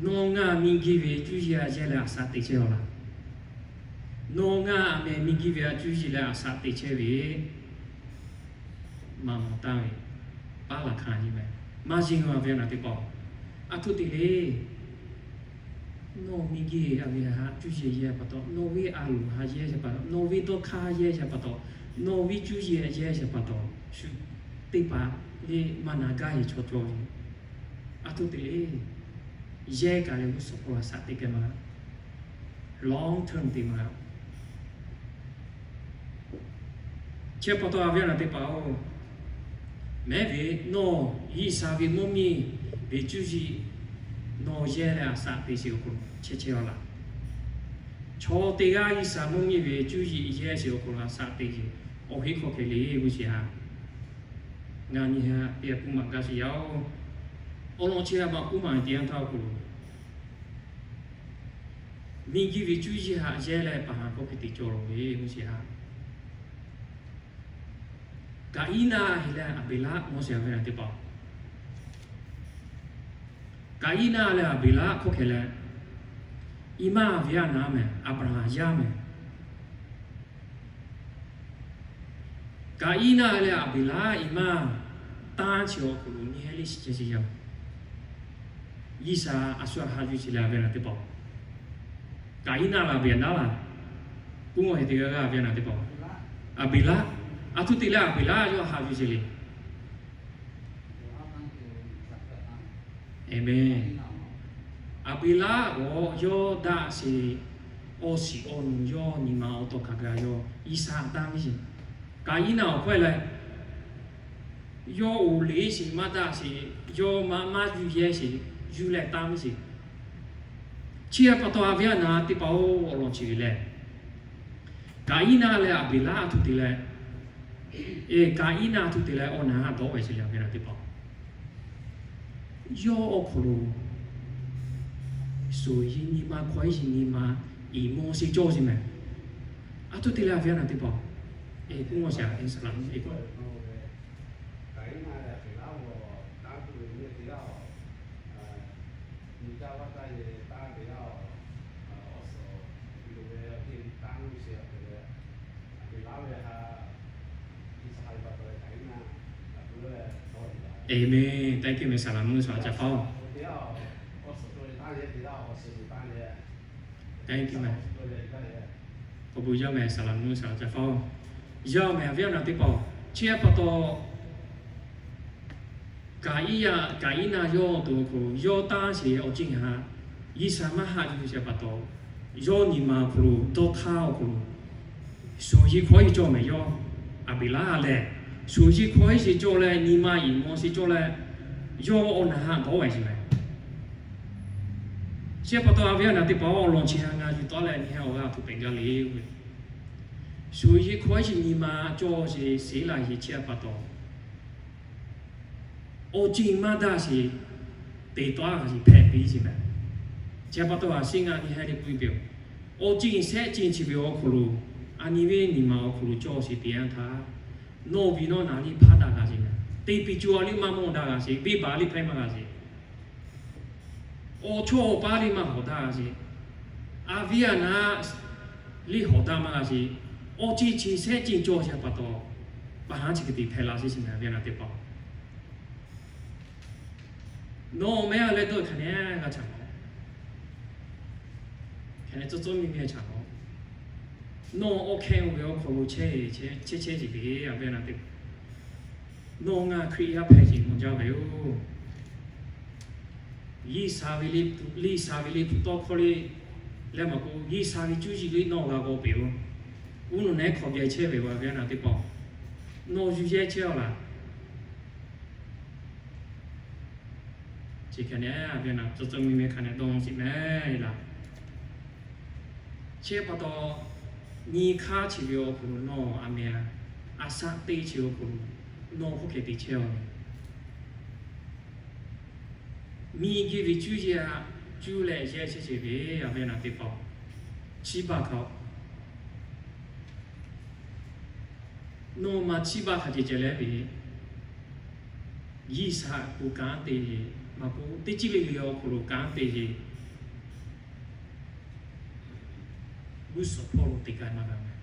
nawˬ ngaˬ miˬguiˬ ve cuˇ yiˍ a yehˇ leh a saꞈ te chehˇ a laˇ. Nawˬ ngaˬ a meh miˬguiˬ ve a cuˇ yiˍ leh a saꞈ te chehˇ ve maˇ mawˬ taˍ ve paˉ laˬ hkanˍ nyi meh. Maˇ yeˬ a ve a na teˇ hpaˍ, a htoꞈ te le. Nawˬ miˬguiˬ a ve haꞈ cuˇ yiˍ yehˇ pa taw, nawˬ ve a loˍ haꞈ yehˇ pa taw, nawˬ ve dawˇ hk'aˇ yehˇ pa taw, nawˬ ve cuˇ yiˍ yehˇ pa taw, shu teˇ hpaˍ le maˇ na gaˇ ve chaw cawˬ ve. A htoꞈ te le. Yehˇ kaꞈ leh g'uˇ suhˍ hk'aw a saꞈ te keh maˇ g'a. Long term te maˇ g'a. Chi pa taw a ve a na teˇ hpaˍ-oˬ, mehˉ ve nawˬ G'uiˬsha ve mvuhˇ miˬ ve cuˇ yiˍ nawˬ yehˇ leh a saꞈ te sheˍ awˬ hk'aw lo chehˇ chehˇ a laˇ. Chaw teˇ g'aˇ G'uiˬsha mvuhˇ miˬ ve cuˇ yiˍ yehˇ sheˍ awˬ hk'aw lo a saꞈ te sheˍ, awˬ heˆ hk'aw hkeh le g'uˇ suhˍ haꞈ ngaˬ nyi haꞈ te a kuˇ maˬ gaˇ sheˍ yaˇ-oˬ. Awˬ lawn chi a maˇ kuˇ maˬ te yanˇ htaˇ awˬ hk'aw lo miˬguiˬ ve cuˇ yiˍ haꞈ yehˇ leh paˍ haˍ hk'aw hk'e te cawˬ lo ve g'uˇ suhˍ haꞈ Kaˍiˉnaˆ leh Aˍbeˍlaˆ mawˇ sheˍ a ve na teˇ hpaˍ. Kaˍiˉnaˆ leh Aˍbeˍlaˆ hk'aw hkeh leh, i maˇ ve a naˍ meh, Aˍbraˍhanˍ yaˇ meh. Kaˍiˉnaˆ leh Aˍbeˍlaˆ i maˇ tanˇ chi awˬ hk'aw lo nyi heh le shiˍ ceh shiˍ yaˇ. G'uiˬsha a shu a haꞈ yuˬ sheˍ leh a ve na teˇ hpaˍ. Kaˍiˉnaˆ leh Aˍbeˍlaˆ laˬ, kuˇ mawˇ heˍ teˇ g'aˇ g'aˇ a ve na teˇ hpaˍ. Aˍbeˍlaˆ, a htoꞈ te leh Aˍbeˍlaˆ yawˇ haꞈ yuˬ sheˍ le. Aˍmenˍ. Aˍbeˍlaˆ g'awˇ yawˇ daꞈ sheˍ, awˬ shiˍ awˬ nu yawˇ nyi ma awˬ tawˇ hk'a gaˬ yawˇ G'uiˬsha tanˇ ve sheˍ. Kaˍiˉnaˆ awˬ hkawehˇ leh, yawˇ oˍ le sheˍ maˇ daꞈ sheˍ, yawˇ maˇ maˇ yuˬ yehˇ sheˍ, yuˬ leh tanˇ ve sheˍ. Chi pa taw a ve a na teˇ hpaˍ-oˬ, awˬ lawn chi ve lehˬ, Kaˍiˉnaˆ leh Aˍbeˍlaˆ a htoꞈ te leh, e, Kaˍiˉnaˆ a htoꞈ te leh awˬ naˍ haꞈ dawˇ ve sheˍ leh a ve na teˇ hpaˍ, yawˇ awˬ hk'aw lo suˍ yiˍ nyi ma hkawehˇ yiˍ nyi ma iˍ mawˇ sheˍ cawˇ sheˍ meh. A htoꞈ te leh a ve a na teˇ hpaˍ, e, kuˇ mawˇ sheˍ a e saˍ laꞈ mvuhˇ e k'o Aˍmenˍ. Thank you meh, saˍ laꞈ mvuhˇ suhˍ ca paˇ-oˬ. Thank you meh. Awˬ bon yaˇ meh, saˍ laꞈ mvuhˇ suhˍ ca paˇ-oˬ. Yaˇ meh a ve a na teˇ hpaˍ, chi pa taw Kaˍiˉnaˆ yawˇ awˬ to awˬ hk'aw lo yawˇ tanˇ sheˍ awˬ ceuˬ haꞈ G'uiˬsha maˇ haꞈ yuˬ sheˍ pa taw, yawˇ nyi ma awˬ hk'aw lo dawˇ hk'aˇ awˬ hk'aw lo suˍ yiˍ hkawehˇ yiˍ cawˇ meh yawˇ. Aˍbeˍlaˆ lehˬ, suˍ yiˍ hkawehˇ yiˍ cawˇ leh nyi ma iˍ mawˇ sheˍ cawˇ leh, yawˇ awˬ naˍ haꞈ dawˇ ve sheˍ meh. Chi pa taw a ve a na teˇ hpaˍ awˬ lawn chi htaꞈ ngaˬ yuˬ taˉ leh nyi heh awˬ g'aˇ htoꞈ pehꞈ gaˇ le. Suˍ yiˍ hkawehˇ yiˍ nyi ma cawˇ sheˍ sheˍ laˇ sheˍ chi pa taw, awˬ ceuˬ maˇ daꞈ sheˍ te taw a g'a sheˍ hpehꞈ piˇ sheˍ meh. Chi pa taw a shinˉ ngaˬ nyi heh le puiˉ piˇ-oˬ. Awˬ ceuˬ shehˆ ceuˬ chi ve awˬ hk'aw lo a nyi ve nyi ma awˬ hk'aw lo cawˇ sheˍ te yanˇ htaˇ, nawˬ ve nawˬ naˍ liˇ hpaˇ daꞈ g'a sheˍ meh. Teˇ piˇ co a liˇ maˇ mawˇ daꞈ g'a sheˍ, venˇbaˆ liˇ hpehˇ maˇ g'a sheˍ. Awˬ chawˇ awˬ paˇ liˇ maˇ hawˍ daꞈ g'a sheˍ. A viˉ a naˉ liˇ hawˍ daꞈ maˇ g'a sheˍ. Awˬ ceuˬ chi shehˆ ceuˬ cawˇ sheˍ pa taw, paˍ haˉ chi hk'e te hpehꞈ la sheˍ sheˍ meh a ve a na teˇ hpaˍ. Nawˬ meh a leh dawˇ hk'aˬ nehˬ g'a caꞈ la. Hk'e leh cawˇ cawˇ miˇ miˇ caꞈ la. Nawˬ awˬ hkeh oˇ ve awˬ hk'aw lo chehˇ chehˇ chehˇ sheˍ ve a ve a na teˇ hpaˍ. Nawˬ ngaˬ Hkriꞈ yaˇ hpehꞈ sheˍ mawˬ jaˇ ve yoˬ. G'uiˬsha ve liˇ, G'uiˬsha ve liˇ hpu tawˇ hkawˇ le, leh maˇ k'o G'uiˬsha ve cuˇ yiˍ le nawˬ g'a g'aw peꞈ-oˬ. Uˉ nawˬ nehˉ hk'awꞈ byaˇ chehˇ ve a ve a na teˇ hpaˍ, nawˬ yuˬ yehˇ chehˇ a laˇ. Chi hk'e nehˬ a ve a na cawˇ cawˇ miˇ miˇ hk'a nehˬ dawˇ shiˍ meh laˇ. Chi pa taw, Nyi hk'aˇ chi ve awˬ hk'aw lo nawˬ a meh a, a shaꞈ teꞈ chi awˬ hk'aw lo nawˬ hk'oˆ hk'e te chehˇ-oˬ. Miˬ guiˬ ve cuˇ yiˍ htaꞈ cuˇ leh yehˇ chehˇ sheˍ ve, a ve naˬ teˇ hpaˍ-oˬ, chiˇ baˬ hk'a-oˬ. Nawˬ maˬ chiˇ baˬ hk'a ceh ceh leh ve, G'uiˬ sha k'o kanˉ te ve, maˇ k'oˆ teˇ ciˉ ve le awˬ hk'aw lo kanˉ te ve, g'uˇ suhˍ hpawˇ lo te k'ai maˇ g'a meh.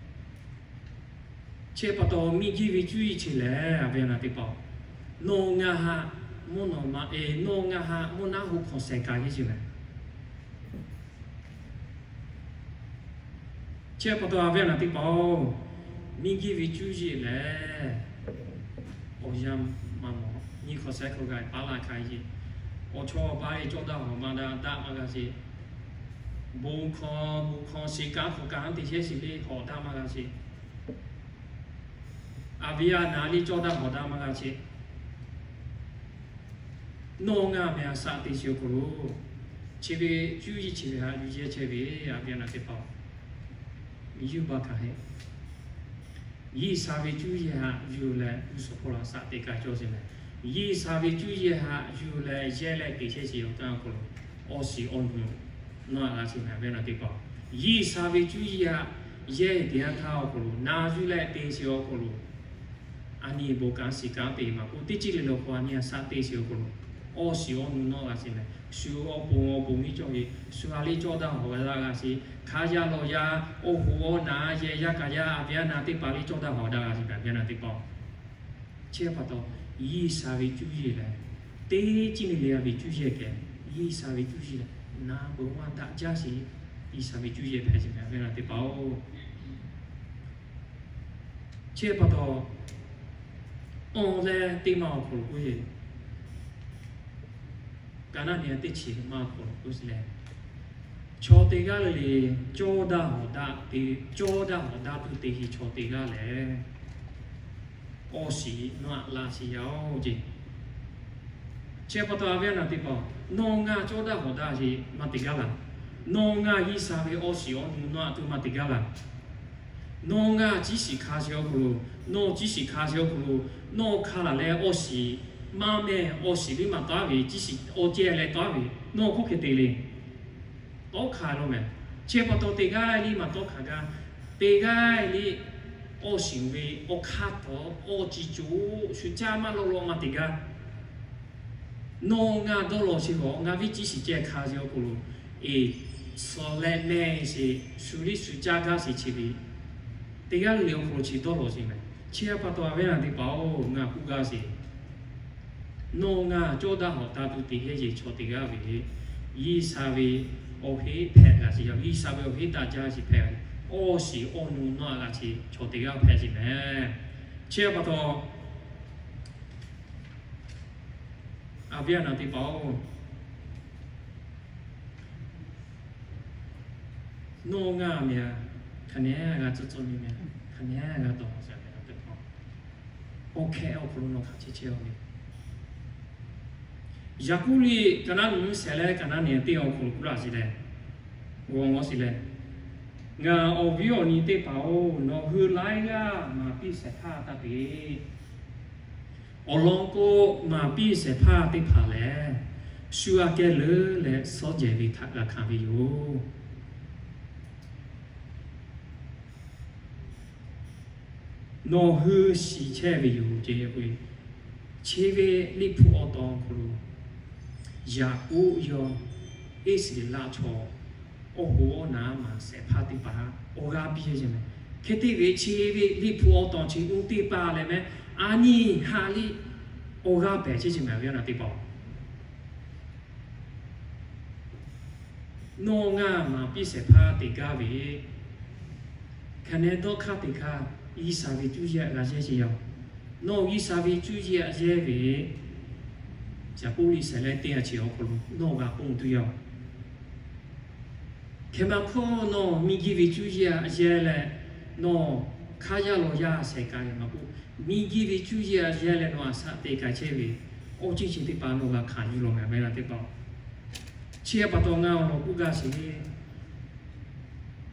Chi pa taw miˬ guiˬ ve cuˇ yiˍ chi lehˬ, a ve naˬ teˇ hpaˍ-oˬ, nawˬ ngaˬ haꞈ mvuhˇ naw ma, e, nawˬ ngaˬ haꞈ mvuhˇ naw ma hui hk'awꞈ sheh k'ai ve chi meh. Chi pa taw a ve naˬ teˇ hpaˍ-oˬ, miˬ guiˬ ve cuˇ yiˍ lehˬ, awˬ yanˇ maˇ mawˬ, nyi hk'awꞈ sheh hk'awꞈ g'a paˉ laˇ k'ai ve, awˬ chawˇ awˬ paˇ ve cawˇ daꞈ hawꞈ maˇ daꞈ daꞈ maˇ g'a sheˍ. Bon hkawˇ bon hkawˇ shiˍ kanˉ hk'awꞈ kanˉ te chehˇ sheˍ le hawꞈ daꞈ maˇ g'a sheˍ. A ve a naˍ le cawˇ daꞈ hawꞈ daꞈ maˇ g'a sheˍ. Nawˬ ngaˬ meh a shaꞈ teꞈ chi awˬ hk'aw lo, chi ve cuˇ yiˍ chi ve haꞈ yuˬ yehˇ chehˇ ve, a ve naˬ teˇ hpaˍ-oˬ, yuˬ baˬ hkanˍ heˆ. G'uiˬ sha ve cuˇ yiˍ haꞈ yuˬ leh g'uˇ suhˍ hpawˇ lo a shaꞈ teꞈ k'ai cawˇ sheˍ meh. G'uiˬ sha ve cuˇ yiˍ haꞈ yuˬ leh yehˇ leh teꞈ chehˇ sheˍ awˬ hk'aw lo, awˬ shiˍ awˬ nu nawˇ a g'a sheˍ meh, a ve naˬ teˇ hpaˍ-oˬ. G'uiˬ sha ve cuˇ yiˍ haꞈ yehˇ teꞈ yanˇ htaˇ awˬ hk'aw lo, na yuˬ leh teꞈ sheˍ awˬ hk'aw lo, a nyi bon kanˉ shiˍ kanˉ te maˇ k'oˆ teˇ ciˉ le le awˬ hk'aw lo a nyi a shaꞈ teꞈ sheˍ awˬ hk'aw lo, awˬ shiˍ awˬ nu nawˇ g'a sheˍ meh. Shu awˬ pon awˬ pon miˇ cawˇ ve, shu a le cawˇ daꞈ hawꞈ daꞈ g'a sheˍ. Hk'a yaˇ lawˬ yaˇ, awˬ hoꞈ awˬ naˍ yehˬ yaˇ kaꞈ yaˇ, a ve a naˬ teˇ hpaˍ le cawˇ daꞈ hawꞈ daꞈ g'a sheˍ meh, a ve naˬ teˇ hpaˍ-oˬ. Chi pa taw, G'uiˬ sha ve cuˇ yiˍ lehˬ, teˇ ciˉ le le a ve cuˇ yiˍ kehˬ, G'uiˬ sha ve cuˇ yiˍ lehˬ, na bon maˇ daꞈ jaˇ sheˍ. G'uiˬ sha ve cuˇ yiˍ hpehꞈ sheˍ meh, a ve naˬ teˇ hpaˍ-oˬ. Chi pa taw, awˬ leh teˇ maˇ awˬ hk'aw lo k'oˆ ve, ka naˉ nyi teˇ chi maˇ awˬ hk'aw lo k'oˆ sheˍ leh, chaw teˇ g'aˇ le le cawˇ daꞈ hawꞈ daꞈ te, cawˇ daꞈ hawꞈ daꞈ tuˬ te ve chaw teˇ g'aˇ lehˬ, awˬ shiˍ nawˇ a laˇ sheˍ yaˇ-oˬ ceˇ. Chi pa taw a ve a naˬ teˇ hpaˍ, nawˬ ngaˬ cawˇ daꞈ hawꞈ daꞈ sheˍ maˇ te gaˇ laˬ. Nawˬ ngaˬ G'uiˬ sha ve awˬ shiˍ awˬ nu nawˇ a tuˬ maˇ te gaˇ laˬ. Nawˬ ngaˬ ciˉ shiˍ hkanˍ sheˍ awˬ hk'aw lo, nawˬ ciˉ shiˍ hkanˍ sheˍ awˬ hk'aw lo, nawˬ hkanˍ laˬ leh awˬ shiˍ maˇ meh, awˬ shiˍ liˇ maˇ taˉ ve, ciˉ shiˍ awˬ cehˇ leh taˉ ve, nawˬ hk'oˆ hk'e te le. Tawˇ hkanˍ lo meh. Chi pa taw teˇ g'aˇ liˇ maˇ tawˇ hkanˍ gaˇ. Teˇ g'aˇ liˇ awˬ shiˍ ve awˬ hk'aˇ tawˍ awˬ ciˉ coˬ shu caˇ maˇ lawˬ lawˬ maˇ te gaˇ. Nawˬ ngaˬ dawˇ lawˬ sheˍ g'awˬ, ngaˬ viˉ ciˉ shiˍ ceh hkanˍ sheˍ awˬ hk'aw lo, e, suhˍ leh meh sheˍ, shu liˇ shu caˇ gaˇ sheˍ chi ve, teˇ g'aˇ le awˬ hk'aw lo chi dawˇ lawˬ sheˍ meh. Chi pa taw a ve a naˬ teˇ hpaˍ-oˬ, ngaˬ k'oˆ gaˇ sheˍ. Nawˬ ngaˬ cawˇ daꞈ hawꞈ daꞈ tuˬ te heˆ yeˬ chaw teˇ g'aˇ ve, G'uiˬ sha ve awˬ heˆ hpehꞈ g'a sheˍ yaˇ, G'uiˬ sha ve awˬ heˆ daꞈ jaˇ sheˍ hpehꞈ ve, awˬ shiˍ awˬ nu nawˇ a g'a sheˍ chaw teˇ g'aˇ hpehꞈ sheˍ meh. Chi pa taw, a ve a naˬ teˇ hpaˍ-oˬ, nawˬ ngaˬ meh a, hk'aˬ nehˬ g'a tcuhˇ tcuhˇ nyi meh, hk'aˬ nehˬ g'a dawˬ sheˍ ve teˇ hpaˍ, awˬ hkehꞈ awˬ hk'aw lo nawˬ hk'aˬ chehˇ chehˇ-oˬ ve. Yaˍkoˆ liꞈ ka naˉ nyi mvuhˇ shehˍ leh ka naˉ nyi teˇ awˬ hk'aw lo k'oˆ laˇ sheˍ leh, g'awˬ ngawˬ sheˍ leh, Ngaˬ awˬ viˉ awˬ nyi teˇ hpaˍ-oˬ, nawˬ hui laiˉ g'aˇ maˍ piˇ shehˍ hpaˇ taˇ te. Awˬ lawn k'o, maˍ piˇ shehˍ hpaˇ teˇ hpaˍ lehˬ, shu aꞈ kehˉ leuˉ leh shawˉ jehˬ ve htaꞈ g'a hkanˍ ve yoˬ. Nawˬ hui shiˍ chehˇ ve yoˬ ceˇ k'o, chi ve Liꞈ hpu awˬ tawn awˬ hk'aw lo, Yaˍkoˆ yawˇ Iˉsaˍreˍlaˆ chaw awˬ hoꞈ awˬ naˍ maˍ shehˍ hpaˇ teˇ hpaˍ awˬ g'aˇ piˇ ve meh. Hk'e te ve chi ve Liꞈ hpu awˬ tawn chi uˇ teˇ hpaˍ lehˬ meh, a nyi haꞈ liˇ awˬ g'aˇ pehˍ chehˇ ve meh, a ve a naˬ teˇ hpaˍ-oˬ. Nawˬ ngaˬ maˍ piˇ shehˍ hpaˇ te gaˇ ve, hk'aˬ nehˬ dawˇ hk'aˇ te hk'aˇ, G'uiˬ sha ve cuˇ yiˍ aꞈ g'a yehˇ chehˇ yaˇ-oˬ. Nawˬ G'uiˬ sha ve cuˇ yiˍ aꞈ yehˇ ve, Yaˍkoˆ liꞈ shehˍ leh teˇ a chi awˬ hk'aw lo nawˬ g'a ponˬ tuˬ yaˇ-oˬ. Hk'e maˇ hkawˇ nawˬ miˬ guiˬ ve cuˇ yiˍ aꞈ yehˇ leh, nawˬ hk'aˇ yaˇ lawˬ yaˇ shehˍ k'ai ve maˇ k'oˆ, miˬ guiˬ ve cuˇ yiˍ aꞈ yehˇ leh nawˬ aꞈ shaꞈ te k'ai chehˇ ve, awˬ ceuˬ chi teˇ hpaˍ nawˬ g'a hkanˍ yuˬ lawˬ meh, a ve a naˬ teˇ hpaˍ-oˬ. Chi pa taw ngaˬ awˬ lawn k'oˆ gaˇ sheˍ ve,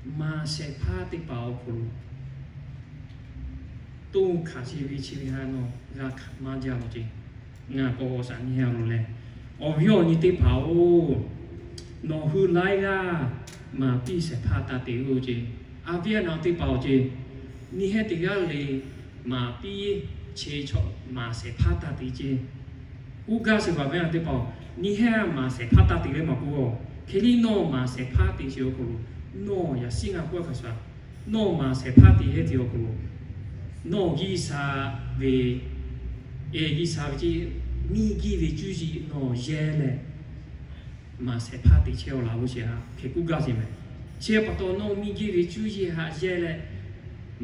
Maˍ shehˍ hpaˇ teˇ hpaˍ awˬ hk'aw lo, toˇ hkanˍ sheˍ ve chi ve htaꞈ nawˬ g'a hkanˍ maˇ jaˇ lo ceˇ. Ngaˬ k'awꞈ shaˍ nyi a lo leh, awˬ viˉ awˬ nyi teˇ hpaˍ-oˬ, nawˬ hui laiˉ g'aˇ maˍ piˇ shehˍ hpaˇ taˇ te-o ceˇ. A viˉ a naˍ teˇ hpaˍ-oˬ ceˇ, nyi hehˉ teˇ g'aˇ le maˍ piˇ, chi chaw maˍ shehˍ hpaˇ taˇ te ceˇ. K'oˆ gaˇ sheˍ, a viˉ a naˍ teˇ hpaˍ-oˬ, nyi hehˉ maˍ shehˍ hpaˇ taˇ te leh maˇ k'oˆ-oˬ. Hk'e liˇ nawˬ maˍ shehˍ hpaˇ te sheˍ awˬ hk'aw lo, nawˬ yaꞈ shiˉ ngaˬ k'oˆ hk'a shuˍ, nawˬ maˍ shehˍ hpaˇ te hehˉ te awˬ hk'aw lo, nawˬ G'uiˬsha ve, e, G'uiˬsha ve ceˇ, miˇ giˇ ve cuˇ yiˍ nawˬ yehˇ leh, maˍ shehˍ hpaˇ te chehˇ-oˆ laˬ k'oˆ sheˍ a. Hk'e k'oˆ gaˇ sheˍ mehˍ. Chi pa taw nawˬ miˇ giˇ ve cuˇ yiˍ haꞈ yehˇ leh,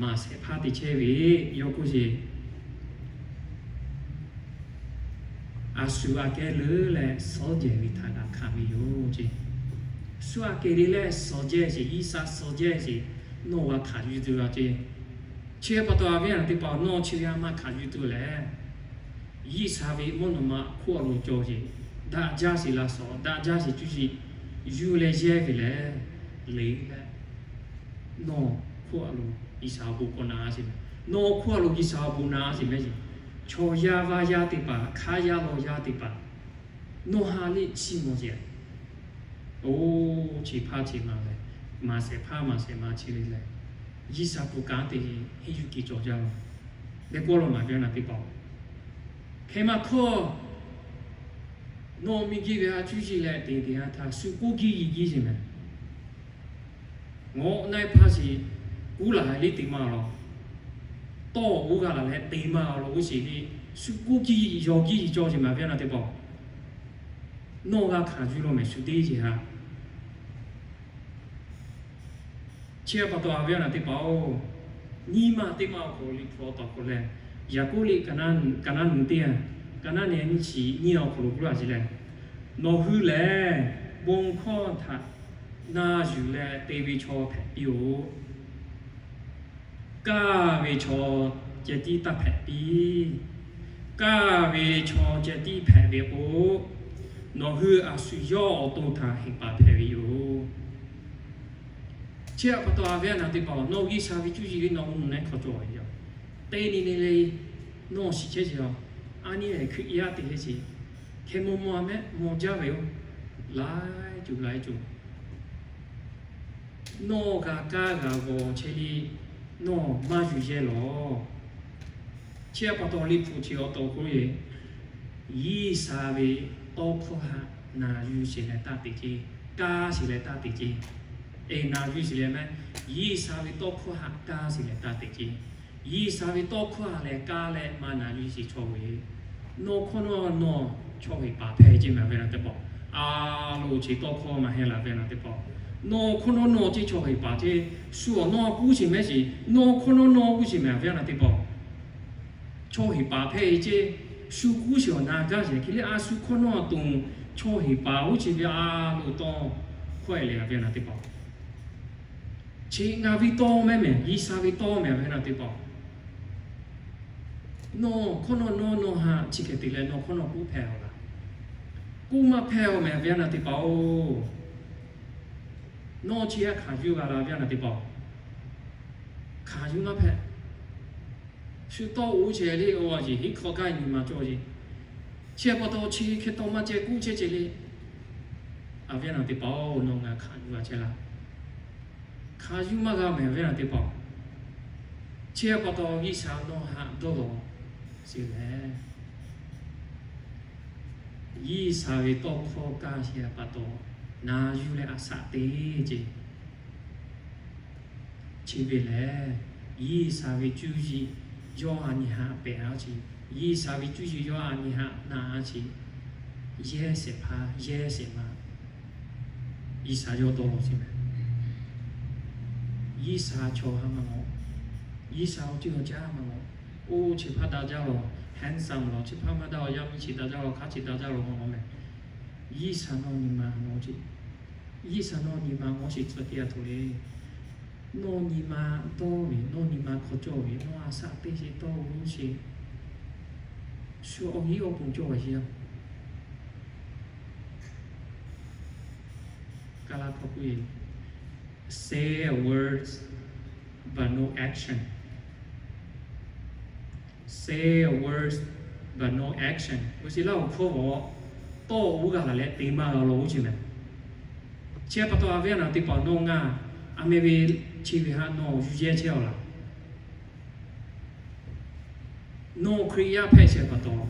maˍ shehˍ hpaˇ te chehˇ ve, yawˇ k'oˆ sheˍ. A shu aꞈ kehˉ leuˉ leh suhˉ jehˬ ve htaꞈ g'a hkanˍ ve yoˬ ceˇ. Shu aꞈ kehˉ le leh suhˉ jehˇ sheˍ, G'uiˬsha suhˉ jehˇ sheˍ, nawˬ g'a hkanˍ yuˬ tuˬ a ceˇ. Chi pa taw a viˉ a naˍ teˇ hpaˍ nawˬ chi ve a maˇ hkanˍ yuˬ tuˬ leh, G'uiˬsha ve mvuhˇ naw ma hk'oˆ a lo cawˬ sheˍ, daꞈ jaˇ sheˍ laˇ suhˍ, daꞈ jaˇ sheˍ cuˇ yiˍ yuˬ leh yehˇ ve lehˬ, le leh, nawˬ hk'oˆ a lo G'uiˬsha awˬ bon k'awꞈ na sheˍ mehˍ. Nawˬ hk'oˆ a lo G'uiˬsha awˬ bon na sheˍ mehˍ. Chaw yaˇ vaˇ yaˇ teˇ hpaˍ, hk'aˇ yaˇ lawˬ yaˇ teˇ hpaˍ, nawˬ ha liˇ chiˇ mvuh sheˍ. Oˇ, chi hpaˇ chi ma leh, maˍ shehˍ hpaˇ maˍ shehˍ ma chi ve leh, G'uiˬsha pon kanˉ te henˇ yuˬ kehˬ cawˬ jaˇ ve, leh kawˆ lawˬ maˍ ve a naˍ teˇ hpaˍ-oˬ. Hk'e maˇ hkawˇ, nawˬ miˇ giˇ ve a cuˇ yiˍ leh te te ha htaˇ shu k'oˆ giˇ yiˍ giˇ sheˍ mehˍ. Ngawˆ na-e hpaˇ sheˍ, kuˉ laˬ liˇ te maˇ lawˬ. Tawˇ oˇ g'a laˬ leh te maˇ lawˬ g'uˇ sheˍ le. Shu k'oˆ giˇ yiˍ yaw giˇ yiˍ cawˬ sheˍ mehˍ a viˉ a naˍ teˇ hpaˍ-oˬ. Nawˬ g'a hkanˍ yuˬ lawˬ mehˍ shu teˇ yeˬ haꞈ. Chi pa taw a viˉ a naˍ teˇ hpaˍ-oˬ, nyi ma teˇ ma awˬ hk'aw lo liꞈ hpu awˬ tawˬ hk'aw leh, Yaˍkoˆ liꞈ ka naˉ nyi teˇ a, ka naˉ nyi nyiˇ chi nyiˇ awˬ hk'aw lo k'oˆ laˇ sheˍ leh, nawˬ hui lehˬ bon hkawˇ htaꞈ na yuˬ leh te ve chaw hpehꞈ piˇ-oˆ. Kaˇ ve chaw ceh tiˉ taˇ hpehꞈ piˇ. Kaˇ ve chaw ceh tiˉ hpehꞈ ve k'o, nawˬ hui a shu yawˇ awˬ to htaꞈ heˍ paˍ hpehꞈ ve yoˬ. Chi pa taw a viˉ a naˍ teˇ hpaˍ-oˬ, nawˬ G'uiˬsha ve cuˇ yiˍ ve nawˬ mvuhˇ naw ma hk'aw cawˬ ve yoˬ. Teˇ nyi nyi le nawˬ shiˍ chehˇ sheˍ-oˬ. A nyi lehˬ Hkriꞈ yaˇ te chehˇ sheˍ. Hk'e maw maw a mehˆ maw jaˇ ve yoˬ. Laiˉ ceuˬ laiˉ ceuˬ nawˬ g'a kaˇ g'a g'aw chehˇ le, nawˬ maˇ yuˬ yehˇ lawˬ. Chi pa taw liꞈ hpu chi awˬ tawˬ hk'oˆ le, G'uiˬsha ve tawˇ hkawˇ htaꞈ na yuˬ sheˍ leh taˇ te ceˇ, kaˇ sheˍ leh taˇ te ceˇ. E, na yuˬ sheˍ leh mehˆ, G'uiˬsha ve tawˇ hkawˇ htaꞈ kaˇ sheˍ leh taˇ te ceˇ. G'uiˬsha ve tawˇ hkawˇ htaꞈ lehˬ kaˇ leh maˇ na yuˬ sheˍ chaw ve, nawˬ hk'awˇ nawˉ nawˬ chaw heˍ paˍ hpehꞈ ceˇ mehˍ a viˉ a naˍ teˇ hpaˍ-oˬ. A loˍ chi tawˇ hkawˇ maˇ heˆ laˬ a viˉ a naˍ teˇ hpaˍ-oˬ. Nawˬ hk'awˇ nawˉ nawˬ ceˇ chaw heˍ paˍ ceˇ, shu awˬ nawˉ k'oˆ sheˍ mehˍ sheˍ, nawˬ hk'awˇ nawˉ nawˬ k'oˆ sheˍ mehˍ a viˉ a naˍ teˇ hpaˍ-oˬ. Chaw heˍ paˍ hpehꞈ ceˇ, shu k'oˆ sheˍ awˬ na gaˇ sheˍ hk'e le a shu hk'awˇ nawˉ a toˬ, chaw heˍ paˍ oˇ chi ve a loˍ tawˇ hkawˇ e le a viˉ a naˍ teˇ hpaˍ-oˬ. Chi ngaˬ ve tawˇ mehˍ mehˍ, G'uiˬsha ve tawˇ mehˍ a viˉ a naˍ teˇ hpaˍ-oˬ. Nawˬ hk'awˇ nawˉ nawˬ nawˬ haꞈ chi hk'e te leh nawˬ hk'awˇ nawˉ k'oˆ hpehꞈ-oˬ laˬ. K'oˆ maˇ hpehꞈ-oˬ mehˍ a viˉ a naˍ teˇ hpaˍ-oˬ. Nawˬ chi htaꞈ hkanˍ yuˬ g'a laˬ a viˉ a naˍ teˇ hpaˍ-oˬ. Hkanˍ yuˬ maˇ hpehꞈ. Shu tawˇ oˇ ceh le, awˬ a yeˬ hiˉ hk'aw kaˇ nyi ma cawˬ yeˬ. Chi pa taw chi hk'e taw maˇ ceh k'oˆ chehˇ ceh le. A viˉ a naˍ teˇ hpaˍ-oˬ, nawˬ ngaˬ hkanˍ yuˬ g'a chehˇ laˇ. Hkanˍ yuˬ maˇ g'a mehˍ a viˉ a naˍ teˇ hpaˍ-oˬ. Chi pa taw G'uiˬsha nawˬ haꞈ dawˇ lawˬ sheˍ leh, G'uiˬsha ve tawˇ hkawˇ kaˇ sheˍ pa taw, na yuˬ leh a shaꞈ te ceˇ. Chi ve lehˬ, G'uiˬsha ve cuˇ yiˍ yawˇ a nyi haꞈ pehˍ a ce. G'uiˬsha ve cuˇ yiˍ yawˇ a nyi haꞈ na a ce. Yehˇ shehˍ hpaˇ yehˇ shehˍ ma G'uiˬsha yawˇ dawˇ lawˬ sheˍ mehˍ. G'uiˬsha chaw haˉ maˇ mawˬ. G'uiˬsha awˬ ceuˬ awˬ caˇ maˇ mawˬ. Oˇ chi hpaˇ daꞈ jaˇ lawˬ, handsome lawˬ, chi hpaˇ maˇ daꞈ awˬ yaˇ miˇ chi daꞈ jaˇ lawˬ, hk'aˉ chi daꞈ jaˇ lawˬ maˇ mawˬ mehˍ. G'uiˬsha nawˬ nyi ma mawˬ ce. G'uiˬsha nawˬ nyi ma mawˬ sheˍ tcuh teˇ a htoꞈ le. Nawˬ nyi ma dawˇ ve, nawˬ nyi ma hk'aw cawˬ ve, nawˬ a shaꞈ teˇ sheˍ tawˇ oˇ sheˍ. Shu awˬ hiˉ awˬ pon cawˬ ve sheˍ. Kaˇ laˇ hk'aw k'oˆ ve, Say a words, but no action. Say a words, but no action. Oˇ shiˍ laˇ awˬ hkawˇ g'awˬ tawˇ oˇ g'aˇ laˬ leh te maˇ g'a law oˇ ceuˬ mehˍ. Chi pa taw a viˉ a nyi teˇ hpaˍ nawˬ ngaˬ a meh ve chi ve haꞈ nawˬ yuˬ yehˇ chehˇ awˬ laˬ. Nawˬ Hkriꞈ yaˇ hpehꞈ shehˍ pa taw,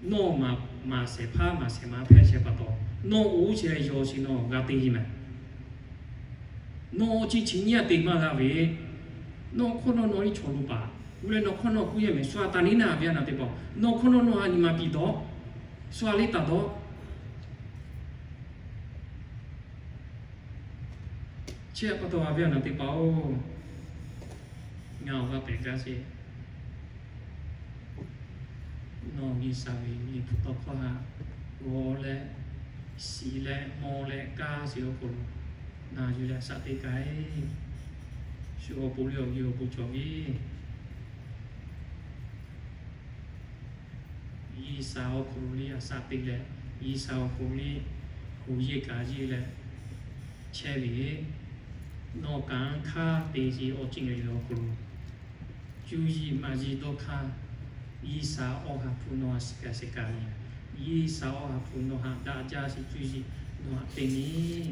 nawˬ maˍ shehˍ hpaˇ maˍ shehˍ ma hpehꞈ shehˍ pa taw, nawˬ oˇ chi leh yaw chi nawˬ g'a te ve mehˍ. Nawˬ chi chi nyiˇ a te maˇ g'a ve, nawˬ hkawˇ nawˬ nawˬ iˉ chaw lo paˍ, oˇ leh nawˬ hkawˇ nawˬ k'oˆ yehˇ mehˍ. Shu a taˍ niˉ naˇ a viˉ a nyi teˇ hpaˍ, nawˬ hkawˇ nawˬ nawˬ a nyi ma piˇ dawˇ, shu a liˇ taˍ dawˇ. Chi pa taw a viˉ a nyi teˇ hpaˍ-oˬ, ngaˬ awˬ g'aˇ pehꞈ gaˇ sheˍ. Nawˬ G'uiˬsha ve liꞈ hpu tawˇ hkawˇ haꞈ g'aw leh, shiˍ leh, mawˬ leh, kaˇ sheˍ awˬ hk'aw lo, na yuˬ leh a shaꞈ teꞈ k'ai. Shu awˬ pon leh awˬ g'uiˬ awˬ pon cawˬ ve G'uiˬsha awˬ hk'aw lo le a shaꞈ teꞈ leh, G'uiˬsha awˬ hk'aw lo le hoꞈ yeˇ kaꞈ yeˇ leh chehˇ ve, nawˬ kanˉ hk'aˇ te sheˍ awˬ ceuˬ le awˬ hk'aw lo, cuˇ yiˍ maˇ yiˍ dawˇ hk'aˇ, G'uiˬsha awˬ ha hpu nawˬ haꞈ shiˍ kaꞈ shiˍ kaꞈ ve, G'uiˬsha awˬ ha hpu nawˬ haꞈ daꞈ jaˇ sheˍ cuˇ yiˍ nawˬ haꞈ te ne,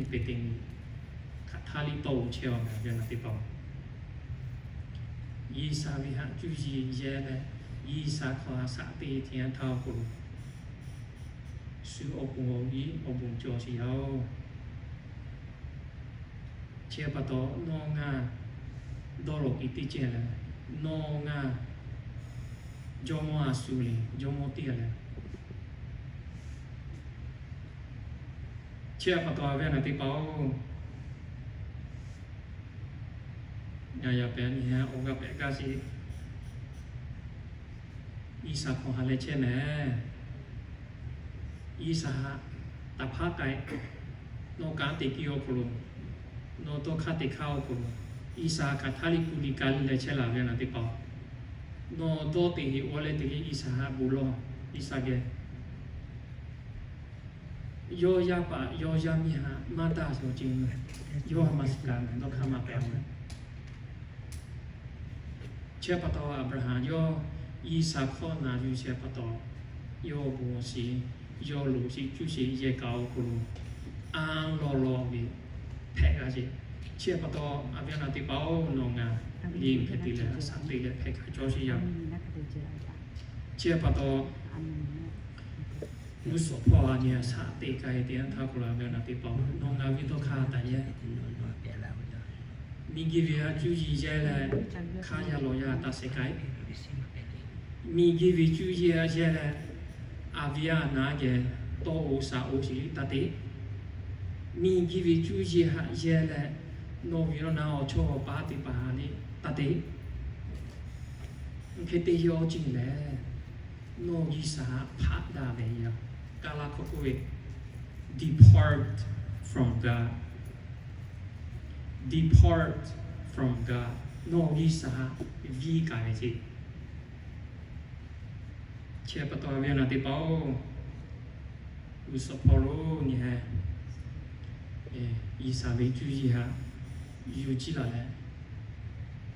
hpehꞈ te ne, hk'aˬ htaˇ liˇ tawˇ oˬ chehˇ a ve a viˉ a nyi teˇ hpaˍ-oˬ. G'uiˬsha ve haꞈ cuˇ yiˍ yehˇ leh, G'uiˬsha hk'aw a shaꞈ teꞈ teˇ yanˇ htaˇ awˬ hk'aw lo, shu awˬ pon awˬ viˉ awˬ bon cawˬ sheˍ yaˇ-oˬ. Chi pa taw nawˬ ngaˬ dawˇ law kiˬ teˇ cehˇ leh, nawˬ ngaˬ jawˇmawˇ a shu le, jawˇmawˇ teˇ g'aˇ leh, chi pa taw a viˉ a nyi teˇ hpaˍ-oˬ, ngaˬ yaꞈ pehꞈ nyi awˬ g'aˇ pehꞈ gaˇ sheˍ. G'uiˬsha hk'aw ha leh chehˇ mehˍ. G'uiˬsha haꞈ taˍ hpaˇ k'ai, nawˬ kanˉ te piˇ awˬ hk'aw lo, nawˬ dawˇ hk'aˇ te hk'aˇ awˬ hk'aw lo, G'uiˬsha hk'aˬ htaˇ liˇ ku liˇ ka liˇ leh chehˇ la ve a nyi teˇ hpaˍ-oˬ. Nawˬ dawˇ te heꞈ g'awˇ leh te le G'uiˬsha haꞈ bon lawˬ, G'uiˬsha geh. Yawˇ yaˇ paˍ yawˇ yaˇ miˇ haꞈ maˇ daꞈ shawˍ ce, yawˇ maˇ shiˍ kaꞈ dawˇ hk'aˇ maˇ pehˍ. Chi pa taw Aˍbraˍhanˍ yawˇ G'uiˬsha hkawˇ na yuˬ shehˍ pa taw, yawˇ bon awˬ shiˍ, yawˇ loˍ shiˍ cuˇ shiˍ yehˇ kaꞈ awˬ hk'aw lo, anˇ lawˬ lawˬ ve hpehꞈ g'a sheˍ. Chi pa taw a viˉ a nyi teˇ hpaˍ-oˬ, nawˬ ngaˬ liˇ hpehꞈ te leh a shaꞈ teꞈ leh hpehꞈ kaꞈ cawˇ sheˍ yaˇ. Chi pa taw g'uˇ suhˍ hpawˇ a nyi a shaꞈ teꞈ k'ai te yanˇ htaˇ hk'aw lo a viˉ a nyi teˇ hpaˍ-oˬ, nawˬ ngaˬ ve dawˇ hk'aˇ taˍ yehˇ. Miˬguiˬ ve haꞈ cuˇ yiˍ yehˇ leh, hk'aˇ yaˇ lawˬ yaˇ taˇ shehˍ k'ai. Miˬguiˬ ve cuˇ yiˍ a yehˇ leh, a viˉ a naˉ geh tawˇ oˬ shaˍ oˬ sheˍ liˇ taˇ te. Miˬguiˬ ve cuˇ yiˍ haꞈ yehˇ leh, nawˬ ve awˬ na awˬ chawˇ awˬ paˉ teˇ hpaˍ haꞈ liˇ taˇ te. Hk'e te yawˇ awˬ ceuˬ lehˬ, nawˬ G'uiˬsha haꞈ hpaˆ daꞈ ve yoˬ. Kaˇ laˇ hkawˇ k'oˆ ve, depart from God, depart from God. Nawˬ G'uiˬsha haꞈ viˇ kaꞈ ve ce. Chi pa taw a viˉ a nyi teˇ hpaˍ-oˬ, g'uˇ suhˍ hpawˇ lo nyi heh, G'uiˬsha ve cuˇ yiˍ haꞈ yuˬ ciˇ laˬ leh,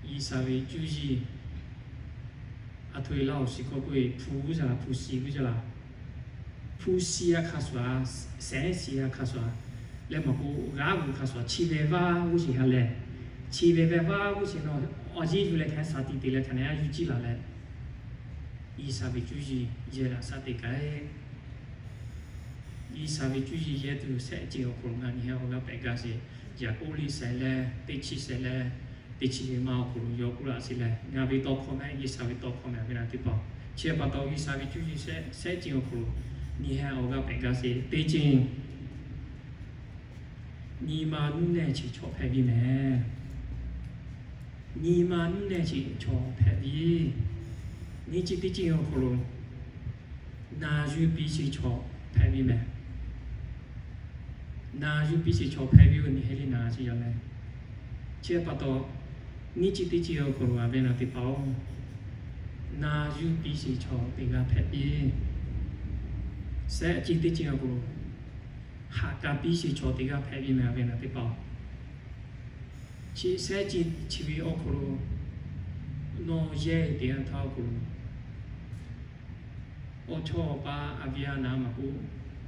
G'uiˬsha ve cuˇ yiˍ a htoꞈ e laˇ awˬ shiˍ hkawˇ k'oˆ ve, hpu g'uˇ caˇ laˬ, hpu shi g'uˇ caˇ laˬ. Hpu shi a hk'a shuˍ a, sehˉ shi a hk'a shuˍ a, leh maˬ k'o g'aˇ g'uˇ hk'a shuˍ a, chi ve vaˇ g'uˇ shiˍ ha leh, chi ve vaˇ g'uˇ shiˍ nawˬ awˬ yeˇ yuˬ leh hk'aˬ hk'e shaˍ tiꞈ te leh hk'aˬ hk'e a yuˬ ciˇ laˬ leh, G'uiˬsha ve cuˇ yiˍ yehˇ leh a shaꞈ teꞈ k'ai. G'uiˬsha ve cuˇ yiˍ yehˇ tuˬ shehˆ ceuˬ awˬ hk'aw lo ngaˬ nyi heh awˬ g'aˇ pehꞈ gaˇ sheˍ. Yaˍkoˆ liˇ shehˍ leh, teˇ chi shehˍ leh, teˇ chi ve ma awˬ hk'aw lo yawˇ k'oˆ laˇ sheˍ leh, ngaˬ ve tawˇ hkawˇ mehˍ, G'uiˬsha ve tawˇ hkawˇ mehˍ a viˉ a nyi teˇ hpaˍ. Chi pa taw G'uiˬsha ve cuˇ yiˍ shehˆ ceuˬ awˬ hk'aw lo nyi heh awˬ g'aˇ pehꞈ gaˇ sheˍ. Teˇ ceuˬ, nyi ma nuˇ nehˬ chi chaw hpehꞈ ve mehˍ. Nyi ma nuˇ nehˬ chi chaw hpehꞈ ve, nyi chi teˇ ceuˬ awˬ hk'aw lo na yuˬ piˇ chi chaw hpehꞈ ve mehˍ. Na yuˬ piˇ chi chaw hpehꞈ ve-oˬ, nyi heh liˇ na chi yaˇ mehˍ. Chi pa taw, nyi chi teˇ ceuˬ awˬ hk'aw lo a viˉ a nyi teˇ hpaˍ-oˬ, na yuˬ piˇ chi chaw teˇ g'aˇ hpehꞈ ve, shehˆ ceuˬ teˇ ceuˬ awˬ hk'aw lo haꞈ ka piˇ chi chaw teˇ g'aˇ hpehꞈ ve mehˍ a viˉ a nyi teˇ hpaˍ-oˬ. Chi shehˉ ceh chi ve awˬ hk'aw lo nawˬ yehˇ te g'a htaˇ awˬ hk'aw lo, awˬ chawˇ awˬ pa a viˉ a naˍ maˇ k'oˆ,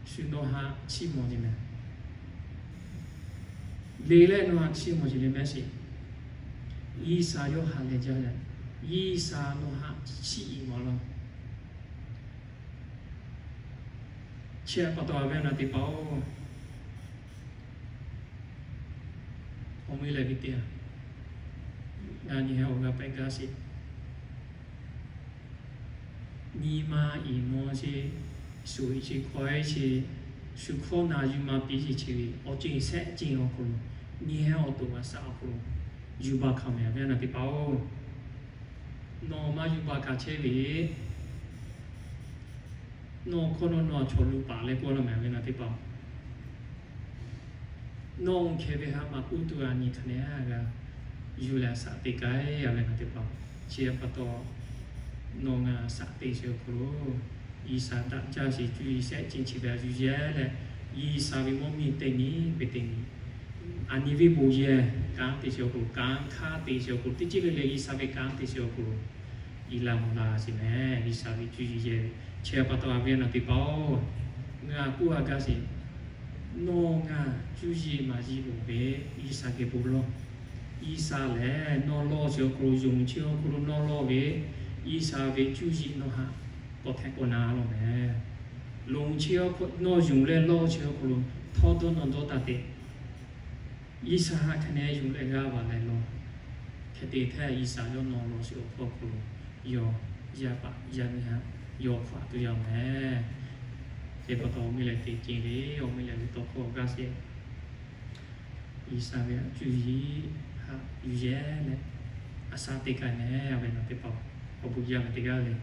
shu nawˬ haꞈ chiˇ mvuh ce meh. Le leh nawˬ haꞈ chiˇ mvuh ce le meh sheˍ. G'uiˬsha yawˇ haꞈ leh jaˇ leh, G'uiˬsha nawˬ haꞈ chiˇ mvuh laˇ. Chi pa taw a ve naˍ teˇ hpaˍ-oˬ, awˬ meh lehˬ ve teˇ yanˇ, ngaˬ nyi heh awˬ g'a pehꞈ gaˇ sheˍ. Nyi ma iˍ mvuh sheˍ, shuˍ iˍ sheˍ, hkawehˉ sheˍ, shu hkawˇ na yuˬ ma piˇ sheˍ chi ve awˬ ceuˬ shehˆ ceuˬ awˬ hk'aw lo, nyi heh awˬ to g'a shaꞈ awˬ hk'aw lo, yuˬ baˬ hkanˍ meh ve naˍ teˇ hpaˍ-oˬ, nawˬ maˇ yuˬ baˬ hkanˍ chehˇ ve, nawˬ hkawˇ nawˬ nawˬ chaw luˬ paˍ leh k'oˆ laˇ meh ve naˍ teˇ hpaˍ-oˬ, nawˬ hkeh ve haꞈ maˇ k'oˆ tuˬ a nyi hk'aˬ nehˬ g'a yuˬ leh shaꞈ teꞈ k'ai a ve naˍ teˇ hpaˍ. Chi pa taw nawˬ ngaˬ shaꞈ teꞈ sheˍ awˬ hk'aw lo, G'uiˬsha daꞈ jaˇ sheˍ cuˇ yiˍ shehˆ ceuˬ chi ve yuˬ yehˇ leh, G'uiˬsha ve mvuhˇ miˬ teˇ nyi ve teˇ nyi, a nyi ve bon yehˇ kanˉ te sheˍ awˬ hk'aw lo, kanˉ hk'aˇ te sheˍ awˬ hk'aw lo, teˇ ceuˬ le le G'uiˬsha ve kanˉ te sheˍ awˬ hk'aw lo, iˍ laˇ mvuh laˇ sheˍ meh. G'uiˬsha ve cuˇ yiˍ yehˇ ve chi pa taw a ve naˍ teˇ hpaˍ-oˬ, ngaˬ k'oˆ a gaˇ sheˍ. Nawˬ ngaˬ cuˇ yiˍ maˍ yiˍ loˍ ve, G'uiˬsha geh bon lawˬ. G'uiˬsha lehˬ nawˬ lawˬ sheˍ awˬ hk'aw lo, yonˍ chi awˬ hk'aw lo nawˬ lawˬ ve, G'uiˬsha ve cuˇ yiˍ nawˬ haꞈ k'awꞈ hteꞈ k'awꞈ na laˇ meh. Lonˍ chi awˬ hk'aw nawˬ yonˍ leh lawˬ chi awˬ hk'aw lo, htawˇ dawˇ nawˬ dawˇ taˍ te. G'uiˬsha haꞈ hk'e nehˬ yonˍ leh g'aˇ va leh lawˬ. Hk'e te htaˇ G'uiˬsha yawˇ nawˬ lawˬ sheˍ awˬ hk'aw lo, yawˇ yaˇ paˍ yaˇ miˇ haꞈ yawˇ hk'aˬ tuˬ yaˇ meh. Chi pa taw awˬ meh lehˬ teˇ ceuˬ le, awˬ meh lehˬ ve tawˇ hkawˇ gaˇ sheˍ. G'uiˬsha ve cuˇ yiˍ haꞈ yuˬ yehˇ leh, a shaꞈ teꞈ k'ai meh a ve naˍ teˇ hpaˍ, awˬ bon jaˇ meh teˇ g'aˇ le.